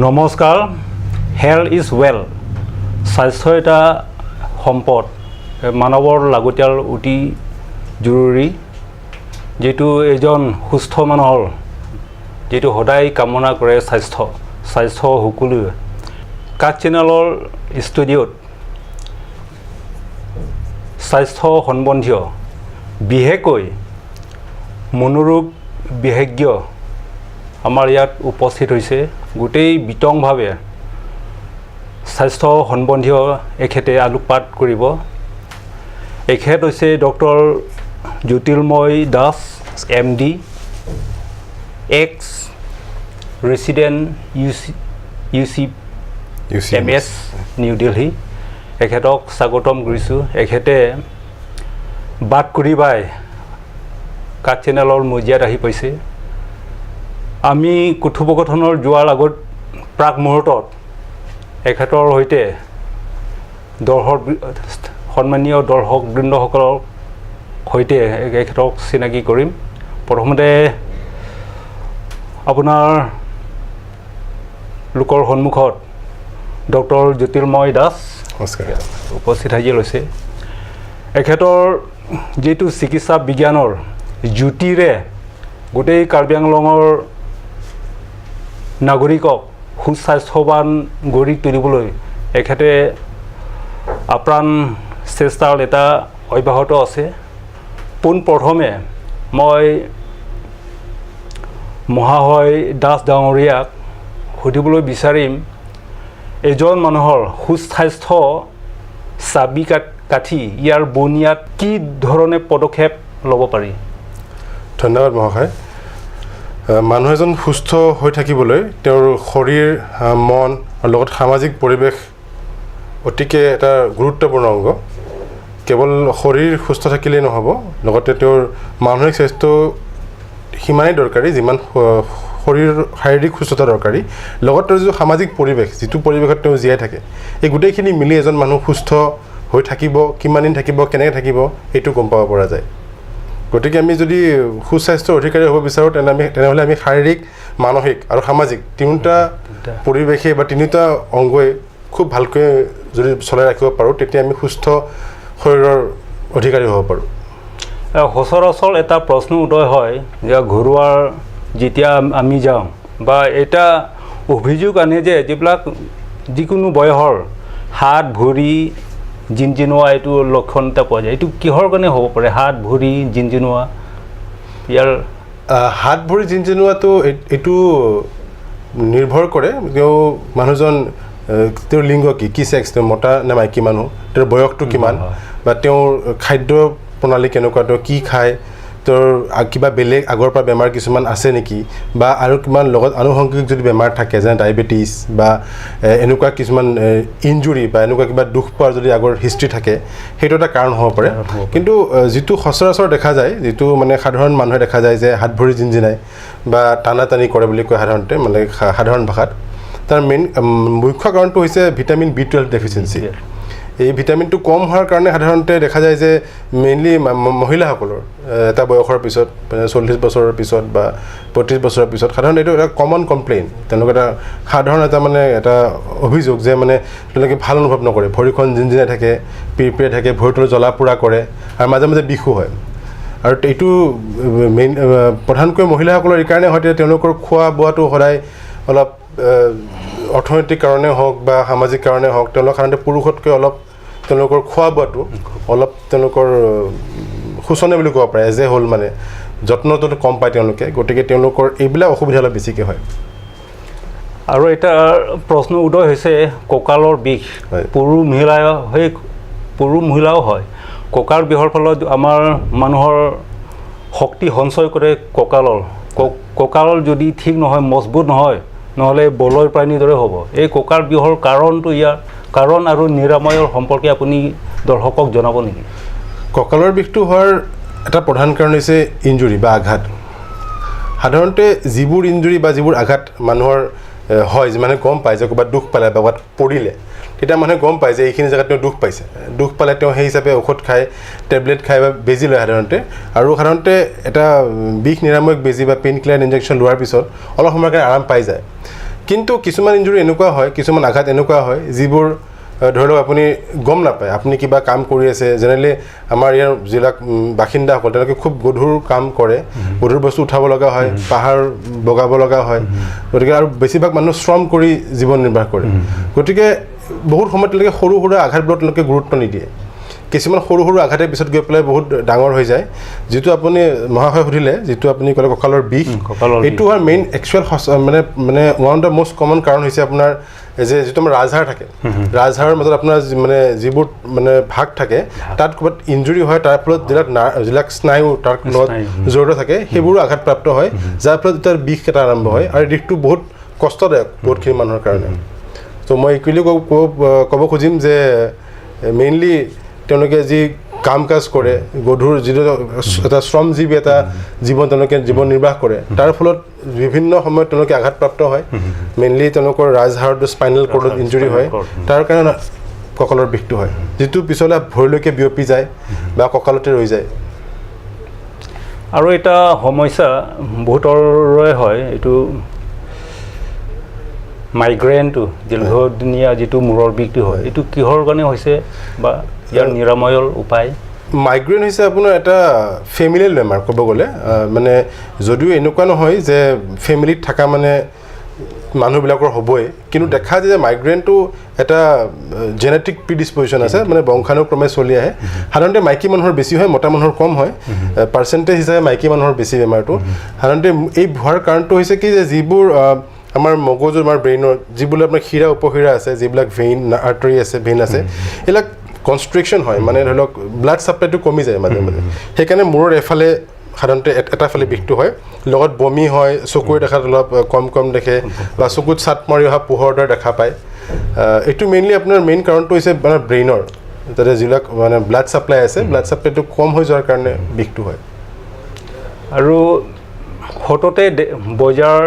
নমস্কাৰ। Health is wealth. স্বাস্থ্য এটা সম্পদ, মানৱৰ লাগতিয়াল, অতি জৰুৰী। যিটো এজন সুস্থ মানুহৰ যিটো সদায় কামনা কৰে স্বাস্থ্য, স্বাস্থ্য সকলোৱে। কাক চেনেলৰ ষ্টুডিঅ'ত স্বাস্থ্য সম্বন্ধীয়, বিশেষকৈ মনোৰোগ বিশেষজ্ঞ আমাৰ ইয়াত উপস্থিত হৈছে। গোটেই বিতংভাৱে স্বাস্থ্য সম্বন্ধীয় এখেতে আলোকপাত কৰিব। এখেত হৈছে doctor Jyotirmoy Das, MD, x resident UC M S, new Delhi. এখেতক স্বাগতম কৰিছোঁ। এখেতে বাট কুৰি বাই কাক চেনেলৰ মজিয়াত আহি পাইছে। আমি কথোপকথনৰ যোৱাৰ আগত প্ৰাক মুহূৰ্তত এখেতৰ সৈতে দৰ্শক, সন্মানীয় দৰ্শকবৃন্দসকলৰ সৈতে এখেতক চিনাকি কৰিম। প্ৰথমতে আপোনাৰ লোকৰ সন্মুখত ডক্টৰ জ্যোতিৰ্ময় দাস। নমস্কাৰ। উপস্থিত হাজিৰ হৈছে। এখেতৰ যিটো চিকিৎসা বিজ্ঞানৰ জ্যোতিৰে গোটেই কাৰ্বি আংলঙৰ নাগৰিকক সুস্বাস্থ্যৱান গঢ়ি তুলিবলৈ এখেতে আপ্ৰাণ চেষ্টাৰ এটা অব্যাহত আছে। পোনপ্ৰথমে মই মহাশয় দাস ডাঙৰীয়াক সুধিবলৈ বিচাৰিম, এজন মানুহৰ সুস্বাস্থ্য চাবি কাঠি, ইয়াৰ বুনিয়াদ কি ধৰণে পদক্ষেপ ল'ব পাৰি? ধন্যবাদ মহাশয়। মানুহ এজন সুস্থ হৈ থাকিবলৈ তেওঁৰ শৰীৰ, মন আৰু লগত সামাজিক পৰিৱেশ অতিকে এটা গুৰুত্বপূৰ্ণ অংগ। কেৱল শৰীৰ সুস্থ থাকিলেই নহ'ব, লগতে তেওঁৰ মানসিক স্বাস্থ্য সিমানেই দৰকাৰী যিমান শৰীৰ শাৰীৰিক সুস্থতা দৰকাৰী। লগত তেওঁৰ যিটো সামাজিক পৰিৱেশ, যিটো পৰিৱেশত তেওঁ জীয়াই থাকে, এই গোটেইখিনি মিলি এজন মানুহ সুস্থ হৈ থাকিব, কিমান দিন থাকিব, কেনেকৈ থাকিব, এইটো গম পাব পৰা যায়। গতিকে আমি যদি সুস্বাস্থ্যৰ অধিকাৰী হ'ব বিচাৰোঁ, তেনেহ'লে আমি শাৰীৰিক, মানসিক আৰু সামাজিক তিনিওটা পৰিৱেশে বা তিনিওটা অংগই খুব ভালকৈ যদি চলাই ৰাখিব পাৰোঁ, তেতিয়া আমি সুস্থ শৰীৰৰ অধিকাৰী হ'ব পাৰোঁ। সচৰাচৰ এটা প্ৰশ্ন উদয় হয় যে ঘৰুৱাৰ যেতিয়া আমি যাওঁ বা এটা অভিযোগ আনে যে যিবিলাক যিকোনো বয়সৰ হাত ভৰি জিনজিনোৱা, এইটো লক্ষণ এটা পোৱা যায়। এইটো কিহৰ কাৰণে হ'ব পাৰে, হাত ভৰি জিনজিনোৱা ইয়াৰ? হাত ভৰি জিনজিনোৱাটো এইটো নিৰ্ভৰ কৰে তেওঁ মানুহজন, তেওঁৰ লিংগ কি, কি ছেক্স, তেওঁ মতা নে মাইকী মানুহ, তেওঁৰ বয়সটো কিমান বা তেওঁৰ খাদ্য প্ৰণালী কেনেকুৱা, তেওঁ কি খায়, তেওঁৰ কিবা বেলেগ আগৰ পৰা বেমাৰ কিছুমান আছে নেকি বা আৰু কিমান লগত আনুষংগিক যদি বেমাৰ থাকে, যেনে ডায়েবেটিছ বা এনেকুৱা কিছুমান ইনজুৰি বা এনেকুৱা কিবা দুখ পোৱাৰ যদি আগৰ হিষ্ট্ৰী থাকে, সেইটো এটা কাৰণ হ'ব পাৰে। কাৰণ হ'ব পাৰে। কিন্তু যিটো সচৰাচৰ দেখা যায়, যিটো মানে সাধাৰণ মানুহে দেখা যায় যে হাত ভৰি জিনজিনাই বা টানা টানি কৰে বুলি কয় সাধাৰণতে, মানে সাধাৰণ ভাষাত, তাৰ মেইন মুখ্য কাৰণটো হৈছে ভিটামিন বি 12 ডেফিচিয়েঞ্চি। এই ভিটামিনটো কম হোৱাৰ কাৰণে সাধাৰণতে দেখা যায় যে মেইনলি মহিলাসকলৰ এটা বয়সৰ পিছত, মানে 40 বছৰৰ পিছত বা 35 বছৰৰ পিছত সাধাৰণতে এইটো এটা কমন কমপ্লেইন। তেওঁলোকে এটা সাধাৰণ এটা মানে এটা অভিযোগ যে মানে তেওঁলোকে ভাল অনুভৱ নকৰে, ভৰিখন জিনজিনাই থাকে, পিৰপিৰাই থাকে, ভৰিটো জ্বলা পোৰা কৰে আৰু মাজে মাজে বিষো হয়। আৰু এইটো মেইন প্ৰধানকৈ মহিলাসকলৰ এইকাৰণে হয় যে তেওঁলোকৰ খোৱা বোৱাটো সদায় অলপ অৰ্থনৈতিক কাৰণে হওক বা সামাজিক কাৰণে হওক, তেওঁলোক সাধাৰণতে পুৰুষতকৈ অলপ তেওঁলোকৰ খোৱা বোৱাটো অলপ তেওঁলোকৰ শোচনীয় বুলি ক'ব পাৰে। এজ এ হ'ল মানে যত্নটো কম পায় তেওঁলোকে, গতিকে তেওঁলোকৰ এইবিলাক অসুবিধা অলপ বেছিকৈ হয়। আৰু এটা প্ৰশ্ন উদয় হৈছে, কঁকালৰ বিষ পুৰুষ মহিলা সেই পুৰুষ মহিলাও হয়। কঁকাল বিষৰ ফলত আমাৰ মানুহৰ শক্তি সঞ্চয় কৰে কঁকালৰ। কঁকাল যদি ঠিক নহয়, মজবুত নহয়, নহ'লে বলৰ প্ৰাণীৰ দৰে হ'ব। এই কঁকাল বিষৰ কাৰণটো, ইয়াৰ কাৰণ আৰু নিৰাময়ৰ সম্পৰ্কে আপুনি দৰ্শকক জনাব নেকি? কঁকালৰ বিষটো হোৱাৰ এটা প্ৰধান কাৰণ হৈছে ইনজুৰি বা আঘাত। সাধাৰণতে যিবোৰ ইনজুৰি বা যিবোৰ আঘাত মানুহৰ হয়, যে মানুহে গম পায় যে ক'ৰবাত দুখ পালে বা ক'ৰবাত পৰিলে, তেতিয়া মানুহে গম পায় যে এইখিনি জেগাত তেওঁ দুখ পাইছে। দুখ পালে তেওঁ সেই হিচাপে ঔষধ খায়, টেবলেট খায় বা বেজী লয় সাধাৰণতে। আৰু সাধাৰণতে এটা বিষ নিৰাময়ক বেজী বা পেইন কিলাৰ ইনজেকশ্যন লোৱাৰ পিছত অলপ সময়ৰ কাৰণে আৰাম পাই যায়। কিন্তু কিছুমান ইঞ্জুৰি এনেকুৱা হয়, কিছুমান আঘাত এনেকুৱা হয় যিবোৰ ধৰি লওক আপুনি গম নাপায়, আপুনি কিবা কাম কৰি আছে। জেনেৰেলি আমাৰ ইয়াৰ যিবিলাক বাসিন্দাসকল তেওঁলোকে খুব গধুৰ কাম কৰে, গধুৰ বস্তু উঠাব লগা হয়, পাহাৰ বগাব লগা হয়, গতিকে আৰু বেছিভাগ মানুহ শ্ৰম কৰি জীৱন নিৰ্বাহ কৰে। গতিকে বহুত সময়ত তেওঁলোকে সৰু সুৰা আঘাতবোৰত তেওঁলোকে গুৰুত্ব নিদিয়ে। কিছুমান সৰু সৰু আঘাতে পিছত গৈ পেলাই বহুত ডাঙৰ হৈ যায়। যিটো আপুনি মহাশয় সুধিলে, যিটো আপুনি ক'লে কঁকালৰ বিষ, এইটো হোৱাৰ মেইন একচুৱেল মানে মানে one of the most common কাৰণ হৈছে আপোনাৰ যে যিটো আমাৰ ৰাজহাড় থাকে, ৰাজহাড়ৰ মাজত আপোনাৰ মানে যিবোৰ মানে ভাগ থাকে তাত ক'ৰবাত ইঞ্জুৰি হয়, তাৰ ফলত যিবিলাক যিবিলাক স্নায়ু তাৰ লগত জড়িত থাকে সেইবোৰো আঘাতপ্ৰাপ্ত হয়, যাৰ ফলত তাৰ বিষ এটা আৰম্ভ হয় আৰু বিষটো বহুত কষ্টদায়ক বহুতখিনি মানুহৰ কাৰণে। ত' মই ইকুৱেলি ক'ব খুজিম যে মেইনলি তেওঁলোকে যি কাম কাজ কৰে, গধুৰ যিটো এটা শ্ৰমজীৱী এটা জীৱন তেওঁলোকে জীৱন নিৰ্বাহ কৰে, তাৰ ফলত বিভিন্ন সময়ত তেওঁলোকে আঘাতপ্ৰাপ্ত হয়। মেইনলি তেওঁলোকৰ ৰাজহাড়ত স্পাইনেল কৰ্ডত ইঞ্জুৰি হয়, তাৰ কাৰণে কঁকালৰ বিষটো হয়, যিটো পিছলৈ ভৰিলৈকে বিয়পি যায় বা কঁকালতে ৰৈ যায়। আৰু এটা সমস্যা বহুতৰে হয়, এইটো মাইগ্ৰেইনটো, দীৰ্ঘদিনীয়া যিটো মূৰৰ বিষটো হয়, এইটো কিহৰ কাৰণে হৈছে বা ইয়াৰ নিৰাময়ৰ উপায়? মাইগ্ৰেইন হৈছে আপোনাৰ এটা ফেমিলিয়েল বেমাৰ ক'ব গ'লে। মানে যদিও এনেকুৱা নহয় যে ফেমিলিত থকা মানে মানুহবিলাকৰ হ'বই, কিন্তু দেখা যায় যে মাইগ্ৰেইনটো এটা জেনেটিক প্ৰিডিছপজিশ্যন আছে, মানে বংশানুক্ৰমে চলি আহে। সাধাৰণতে মাইকী মানুহৰ বেছি হয়, মতা মানুহৰ কম হয়। পাৰ্চেণ্টেজ হিচাপে মাইকী মানুহৰ বেছি বেমাৰটো। সাধাৰণতে এই হোৱাৰ কাৰণটো হৈছে কি যে যিবোৰ আমাৰ মগজুৰ, আমাৰ ব্ৰেইনৰ যিবোৰ আপোনাৰ শিৰা উপশিৰা আছে, যিবিলাক ভেইন আৰ্টাৰী আছে, ভেইন আছে, এইবিলাক কনষ্ট্ৰিকশ্যন হয়, মানে ধৰি লওক ব্লাড ছাপ্লাইটো কমি যায় মাজে মাজে। সেইকাৰণে মূৰৰ এফালে সাধাৰণতে এটা ফালে বিষটো হয়, লগত বমি হয়, চকুৰে দেখাত অলপ কম কম দেখে বা চকুত চাট মাৰি অহা পোহৰ দৰে দেখা পায়। এইটো মেইনলি আপোনাৰ মেইন কাৰণটো হৈছে মানে ব্ৰেইনৰ তাতে যিবিলাক মানে ব্লাড ছাপ্লাই আছে, ব্লাড ছাপ্লাইটো কম হৈ যোৱাৰ কাৰণে বিষটো হয়। আৰু সততে বজাৰ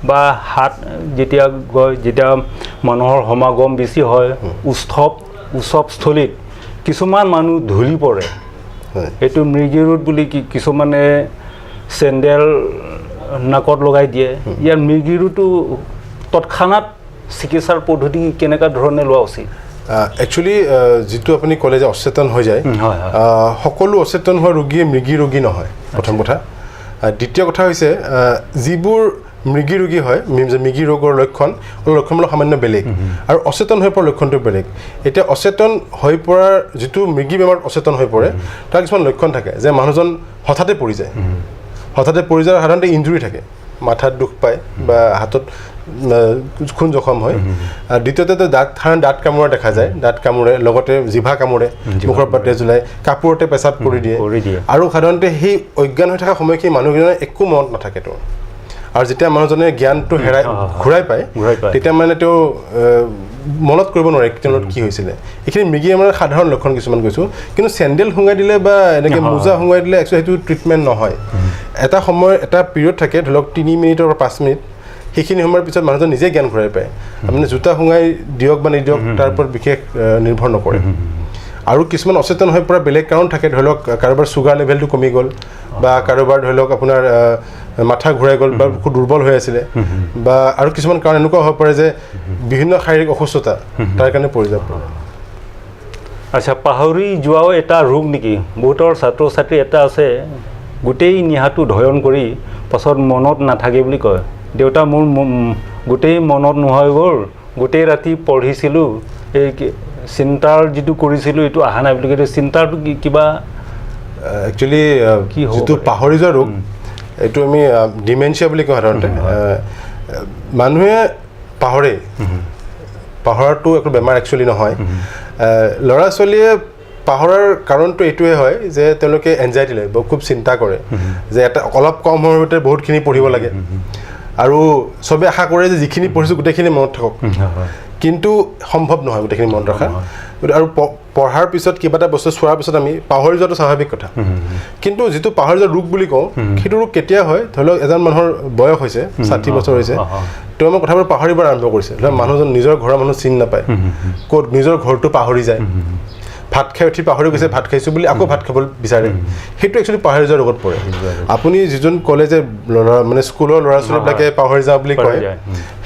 বা হাট যেতিয়া গৈ, যেতিয়া মানুহৰ সমাগম বেছি হয়, উৎসৱস্থলীত কিছুমান মানুহ ধূলি পৰে, এইটো মৃগী ৰোগ বুলি কিছুমানে চেণ্ডেল নাকত লগাই দিয়ে। ইয়াৰ মৃগী ৰোগটো তৎক্ষণাত চিকিৎসাৰ পদ্ধতি কেনেকুৱা ধৰণে লোৱা উচিত? একচুৱেলি যিটো আপুনি ক'লে যে অচেতন হৈ যায়, সকলো অচেতন হোৱা ৰোগীয়ে মৃগী ৰোগী নহয়, প্ৰথম কথা। দ্বিতীয় কথা হৈছে যিবোৰ মৃগী ৰোগী হয়, মৃগী ৰোগৰ লক্ষণ লক্ষণবিলাক সামান্য বেলেগ আৰু অচেতন হৈ পৰাৰ লক্ষণটো বেলেগ। এতিয়া অচেতন হৈ পৰাৰ যিটো মৃগী বেমাৰত অচেতন হৈ পৰে, তাৰ কিছুমান লক্ষণ থাকে যে মানুহজন হঠাতে পৰি যায়, হঠাতে পৰি যোৱাৰ সাধাৰণতে ইঞ্জুৰি থাকে, মাথাত দুখ পায় বা হাতত খুন জখম হয়। দ্বিতীয়তে দাঁত, সাধাৰণতে দাঁত কামোৰা দেখা যায়, দাঁত কামোৰে, লগতে জিভা কামোৰে, মুখৰ পৰা তেজ ওলায়, কাপোৰতে পেচাব কৰি দিয়ে। আৰু সাধাৰণতে সেই অজ্ঞান হৈ থকা সময়খিনি মানুহজনে একো মনত নাথাকে তেওঁ। আৰু যেতিয়া মানুহজনে জ্ঞানটো হেৰাই ঘূৰাই পায়, তেতিয়া মানে তেওঁ মনত কৰিব নোৱাৰে তেওঁৰ কি হৈছিলে। এইখিনি মৃগী আমাৰ সাধাৰণ লক্ষণ কিছুমান কৈছোঁ। কিন্তু চেণ্ডেল সোঙাই দিলে বা এনেকৈ মোজা সোঙাই দিলে একচুৱেলি সেইটো ট্ৰিটমেণ্ট নহয়। এটা সময়, এটা পিৰিয়ড থাকে, ধৰি লওক 3 মিনিটৰ পৰা 5 মিনিট, সেইখিনি সময়ৰ পিছত মানুহজন নিজে জ্ঞান ঘূৰাই পায়। আপুনি জোতা সোঙাই দিয়ক বা নিদিয়ক তাৰ ওপৰত বিশেষ নিৰ্ভৰ নকৰে। আৰু কিছুমান অচেতন হৈ পৰা বেলেগ কাৰণ থাকে, ধৰি লওক কাৰোবাৰ চুগাৰ লেভেলটো কমি গ'ল বা কাৰোবাৰ ধৰি লওক আপোনাৰ মাথা ঘূৰাই গ'ল বা খুব দুৰ্বল হৈ আছিলে, বা আৰু কিছুমান কাৰণ এনেকুৱা হ'ব পাৰে যে বিভিন্ন শাৰীৰিক অসুস্থতা তাৰ কাৰণে পৰি যাব পাৰে। আচ্ছা, পাহৰি যোৱাও এটা ৰোগ নেকি? বহুতৰ ছাত্ৰ ছাত্ৰী এটা আছে, গোটেই নিশাটো অধ্যয়ন কৰি পাছত মনত নাথাকে বুলি কয়, দেউতা মোৰ গোটেই মনত নোহোৱা গ'ল, গোটেই ৰাতি পঢ়িছিলোঁ, এই চিন্তাৰ যিটো কৰিছিলোঁ এইটো অহা নাই বুলি কয়। চিন্তাৰটো কিবা একচুৱেলি যিটো পাহৰি যোৱা ৰোগ, এইটো আমি ডিমেনচিয়া বুলি কওঁ সাধাৰণতে। মানুহে পাহৰে, পাহৰাটো একো বেমাৰ একচুৱেলি নহয়। ল'ৰা ছোৱালীয়ে পাহৰাৰ কাৰণটো এইটোৱে হয় যে তেওঁলোকে এনজাইটি লয়, খুব চিন্তা কৰে যে এটা অলপ কম সময়ৰ ভিতৰত বহুতখিনি পঢ়িব লাগে, আৰু চবে আশা কৰে যে যিখিনি পঢ়িছোঁ গোটেইখিনি মনত থাকক, কিন্তু সম্ভৱ নহয় গোটেইখিনি মনত ৰখা। আৰু পঢ়াৰ পিছত কিবা এটা বস্তু চোৱাৰ পিছত আমি পাহৰি যোৱাটো স্বাভাৱিক কথা। কিন্তু যিটো পাহৰি যোৱা ৰোগ বুলি কওঁ, সেইটো ৰোগ কেতিয়া হয়? ধৰি লওক এজন মানুহৰ বয়স হৈছে 60 বছৰ হৈছে, তেওঁ আমাৰ কথাবোৰ পাহৰিব আৰম্ভ কৰিছে। ধৰি লওক মানুহজন নিজৰ ঘৰৰ মানুহ চিনি নাপায়, ক'ত নিজৰ ঘৰটো পাহৰি যায়, ভাত খাই উঠি পাহৰি গৈছে ভাত খাইছোঁ বুলি, আকৌ ভাত খাব বিচাৰে, সেইটো একচুৱেলি পাহৰি যোৱাৰ ৰোগত পৰে। আপুনি যিজন ক'লে যে মানে স্কুলৰ ল'ৰা ছোৱালীবিলাকে পাহৰি যাওঁ বুলি কয়,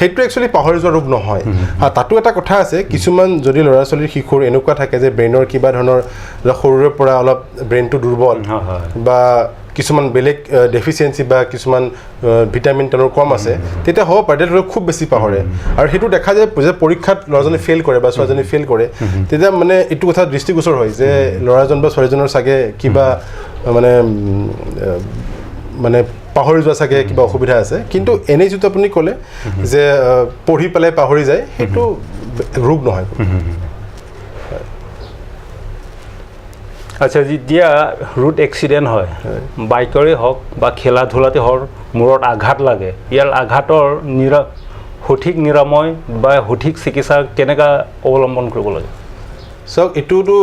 সেইটো একচুৱেলি পাহৰি যোৱা ৰোগ নহয়। তাতো এটা কথা আছে, কিছুমান যদি ল'ৰা ছোৱালীৰ শিশুৰ এনেকুৱা থাকে যে ব্ৰেইনৰ কিবা ধৰণৰ সৰুৰে পৰা অলপ ব্ৰেইনটো দুৰ্বল বা কিছুমান বেলেগ ডেফিচিয়েঞ্চি বা কিছুমান ভিটামিন তেওঁলোকৰ কম আছে, তেতিয়া হ'ব পাৰে তেওঁলোকে খুব বেছি পাহৰে। আৰু সেইটো দেখা যায় যে পৰীক্ষাত ল'ৰাজনে ফেইল কৰে বা ছোৱালীজনী ফেইল কৰে, তেতিয়া মানে এইটো কথা দৃষ্টিগোচৰ হয় যে ল'ৰাজন বা ছোৱালীজনৰ চাগে কিবা মানে মানে পাহৰি যোৱা চাগে কিবা অসুবিধা আছে। কিন্তু এনেই যিটো আপুনি ক'লে যে পঢ়ি পেলাই পাহৰি যায়, সেইটো ৰোগ নহয়। আচ্ছা, যেতিয়া ৰোড এক্সিডেণ্ট হয়, বাইকৰে হওক বা খেলা ধূলাতে হওক, মূৰত আঘাত লাগে, ইয়াৰ আঘাতৰ সঠিক নিৰাময় বা সঠিক চিকিৎসা কেনেকৈ অৱলম্বন কৰিব লাগে? চাওক, এইটোতো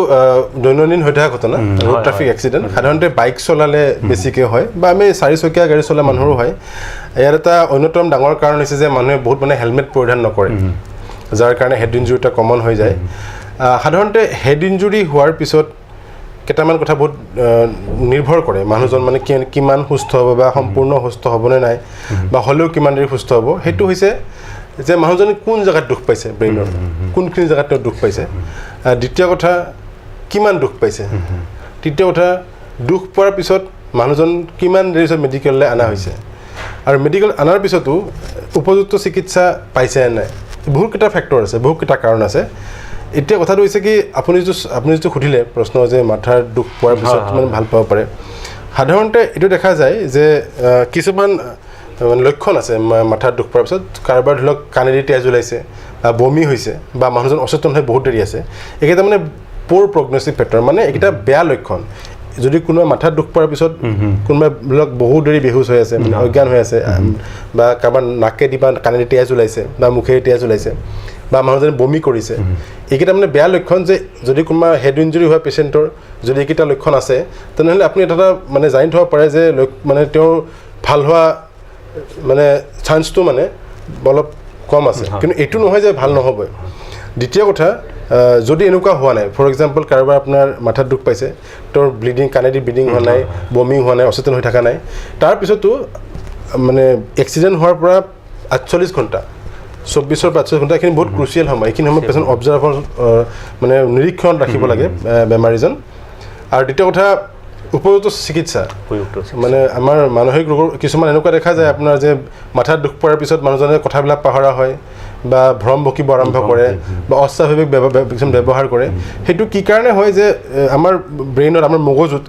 দৈনন্দিন হৈ থকা ঘটনা, ৰোড ট্ৰাফিক এক্সিডেণ্ট সাধাৰণতে বাইক চলালে বেছিকৈ হয় বা আমি চাৰিচকীয়া গাড়ী চলা মানুহৰো হয়। ইয়াৰ এটা অন্যতম ডাঙৰ কাৰণ হৈছে যে মানুহে বহুত মানে হেলমেট পৰিধান নকৰে, যাৰ কাৰণে হেড ইঞ্জুৰি এটা কমন হৈ যায়। সাধাৰণতে হেড ইঞ্জুৰি হোৱাৰ পিছত কেইটামান কথা বহুত নিৰ্ভৰ কৰে, মানুহজন মানে কিমান সুস্থ হ'ব বা সম্পূৰ্ণ সুস্থ হ'বনে নাই, বা হ'লেও কিমান দেৰি সুস্থ হ'ব। সেইটো হৈছে যে মানুহজনে কোন জেগাত দুখ পাইছে, ব্ৰেইনৰ কোনখিনি জেগাত তেওঁ দুখ পাইছে। দ্বিতীয় কথা, কিমান দুখ পাইছে। তৃতীয় কথা, দুখ পোৱাৰ পিছত মানুহজন কিমান দেৰি পিছত মেডিকেললৈ অনা হৈছে, আৰু মেডিকেল অনাৰ পিছতো উপযুক্ত চিকিৎসা পাইছে নে নাই। বহুতকেইটা ফেক্টৰ আছে, বহুতকেইটা কাৰণ আছে। এতিয়া কথাটো হৈছে কি, আপুনি যিটো সুধিলে প্ৰশ্ন যে মাথাৰ দুখ পোৱাৰ পিছত মানে ভাল পাব পাৰে, সাধাৰণতে এইটো দেখা যায় যে কিছুমান লক্ষণ আছে মাথাৰ দুখ পোৱাৰ পিছত। কাৰোবাৰ ধৰি লওক কাণেদি তেজ ওলাইছে বা বমি হৈছে বা মানুহজন অচেতন হৈ বহুত দেৰি আছে, এইকেইটা মানে প'ৰ প্ৰগনষ্টিক ফেক্টৰ, মানে এইকেইটা বেয়া লক্ষণ। যদি কোনোবাই মাথাত দুখ পোৱাৰ পিছত কোনোবাই ধৰি লওক বহুত দেৰি বেহুচ হৈ আছে, মানে অজ্ঞান হৈ আছে, বা কাৰোবাৰ নাকেদি বা কাণেদি তেজ ওলাইছে বা মুখেদি তেজ ওলাইছে বা মানুহজনে বমি কৰিছে, এইকেইটা মানে বেয়া লক্ষণ। যে যদি কোনোবা হেড ইঞ্জুৰি হোৱা পেচেণ্টৰ যদি এইকেইটা লক্ষণ আছে, তেনেহ'লে আপুনি এটা মানে জানি থ'ব পাৰে যে মানে তেওঁৰ ভাল হোৱা মানে চান্সটো মানে অলপ কম আছে, কিন্তু এইটো নহয় যে ভাল নহ'বই। দ্বিতীয় কথা, যদি এনেকুৱা হোৱা নাই, ফৰ এক্সাম্পল কাৰোবাৰ আপোনাৰ মাথাত দুখ পাইছে, তেওঁৰ ব্লিডিং, কাণেদি ব্লিডিং হোৱা নাই, বমি হোৱা নাই, অচেতন হৈ থকা নাই, তাৰপিছতো মানে এক্সিডেণ্ট হোৱাৰ পৰা 48 ঘণ্টা, 24ৰ পৰা 48 ঘণ্টা, এইখিনি বহুত ক্ৰুচিয়েল সময়। এইখিনি সময় পেচেণ্ট অবজাৰ্ভৰ মানে নিৰীক্ষণত ৰাখিব লাগে বেমাৰীজন। আৰু দ্বিতীয় কথা, উপযুক্ত চিকিৎসা। মানে আমাৰ মানসিক ৰোগৰ কিছুমান এনেকুৱা দেখা যায় আপোনাৰ যে মাথাত দুখ পোৱাৰ পিছত মানুহজনে কথাবিলাক পাহৰা হয় বা ভ্ৰম বকিব আৰম্ভ কৰে বা অস্বাভাৱিক কিছুমান ব্যৱহাৰ কৰে। সেইটো কি কাৰণে হয় যে আমাৰ ব্ৰেইনত, আমাৰ মগজুত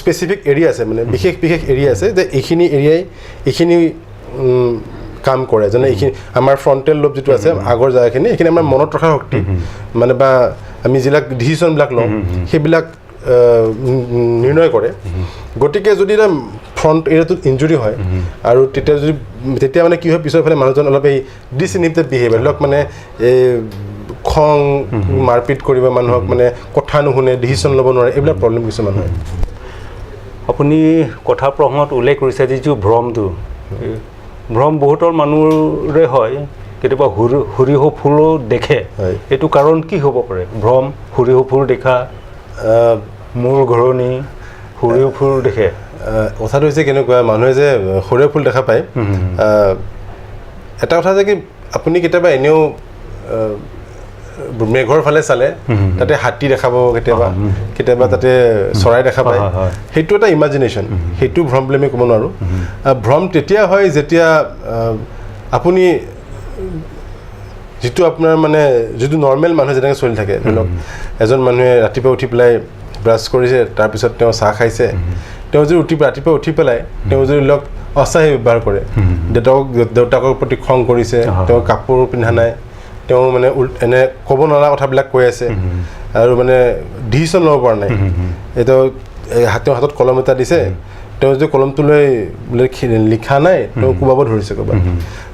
স্পেচিফিক এৰিয়া আছে, মানে বিশেষ বিশেষ এৰিয়া আছে যে এইখিনি এৰিয়াই এইখিনি কাম কৰে। যেনে এইখিনি আমাৰ ফ্ৰণ্টেল লোব যিটো আছে আগৰ জেগাখিনি, এইখিনি আমাৰ মনত ৰখা শক্তি মানে বা আমি যিবিলাক ডিচিশ্যনবিলাক লওঁ সেইবিলাক নিৰ্ণয় কৰে। গতিকে যদি এটা ফ্ৰণ্ট এৰিয়াটোত ইঞ্জুৰি হয় আৰু তেতিয়া যদি তেতিয়া মানে কি হয়, পিছৰ ফালে মানুহজন অলপ এই ডিছইনহিবিটেড বিহেভিয়াৰ, ধৰি লওক মানে এই খং, মাৰপিট কৰিব, মানুহক মানে কথা নুশুনে, ডিচিশ্যন ল'ব নোৱাৰে, এইবিলাক প্ৰব্লেম কিছুমান হয়। আপুনি কথা প্ৰসংগত উল্লেখ কৰিছে যিটো ভ্ৰমটো, ভ্ৰম বহুতৰ মানুহৰে হয়, কেতিয়াবা সৰিয়হ ফুলো দেখে, এইটো কাৰণ কি হ'ব পাৰে? ভ্ৰম, সৰিয়হ ফুল দেখা, মূৰ ঘূৰণি, সৰিয়হ ফুল দেখে। কথাটো হৈছে কেনেকুৱা, মানুহে যে সৰিয়হ ফুল দেখা পায়, এটা কথা যে কি আপুনি কেতিয়াবা এনেও মেঘৰ ফালে চালে তাতে হাতী দেখাব, কেতিয়াবা কেতিয়াবা তাতে চৰাই দেখা পায়, সেইটো এটা ইমাজিনেশ্যন, সেইটো ভ্ৰম বুলি আমি ক'ব নোৱাৰোঁ। ভ্ৰম তেতিয়া হয় যেতিয়া আপুনি যিটো আপোনাৰ মানে যিটো নৰ্মেল মানুহে যেনেকৈ চলি থাকে, ধৰি লওক এজন মানুহে ৰাতিপুৱা উঠি পেলাই ব্ৰাছ কৰিছে, তাৰপিছত তেওঁ চাহ খাইছে, তেওঁ যদি ৰাতিপুৱা উঠি পেলাই তেওঁ যদি লওক অস্বাভাৱিক ব্যৱহাৰ কৰে, দেউতাকৰ প্ৰতি খং কৰিছে, তেওঁ কাপোৰ পিন্ধা নাই, তেওঁ মানে এনে ক'ব নোৱাৰা কথাবিলাক কৈ আছে আৰু মানে ডিচিশ্যন ল'ব পৰা নাই, এতিয়া তেওঁ হাতত কলম এটা দিছে, তেওঁ যদি কলমটো লৈ লিখা নাই, তেওঁ কোবাব ধৰিছে ক'ৰবাত,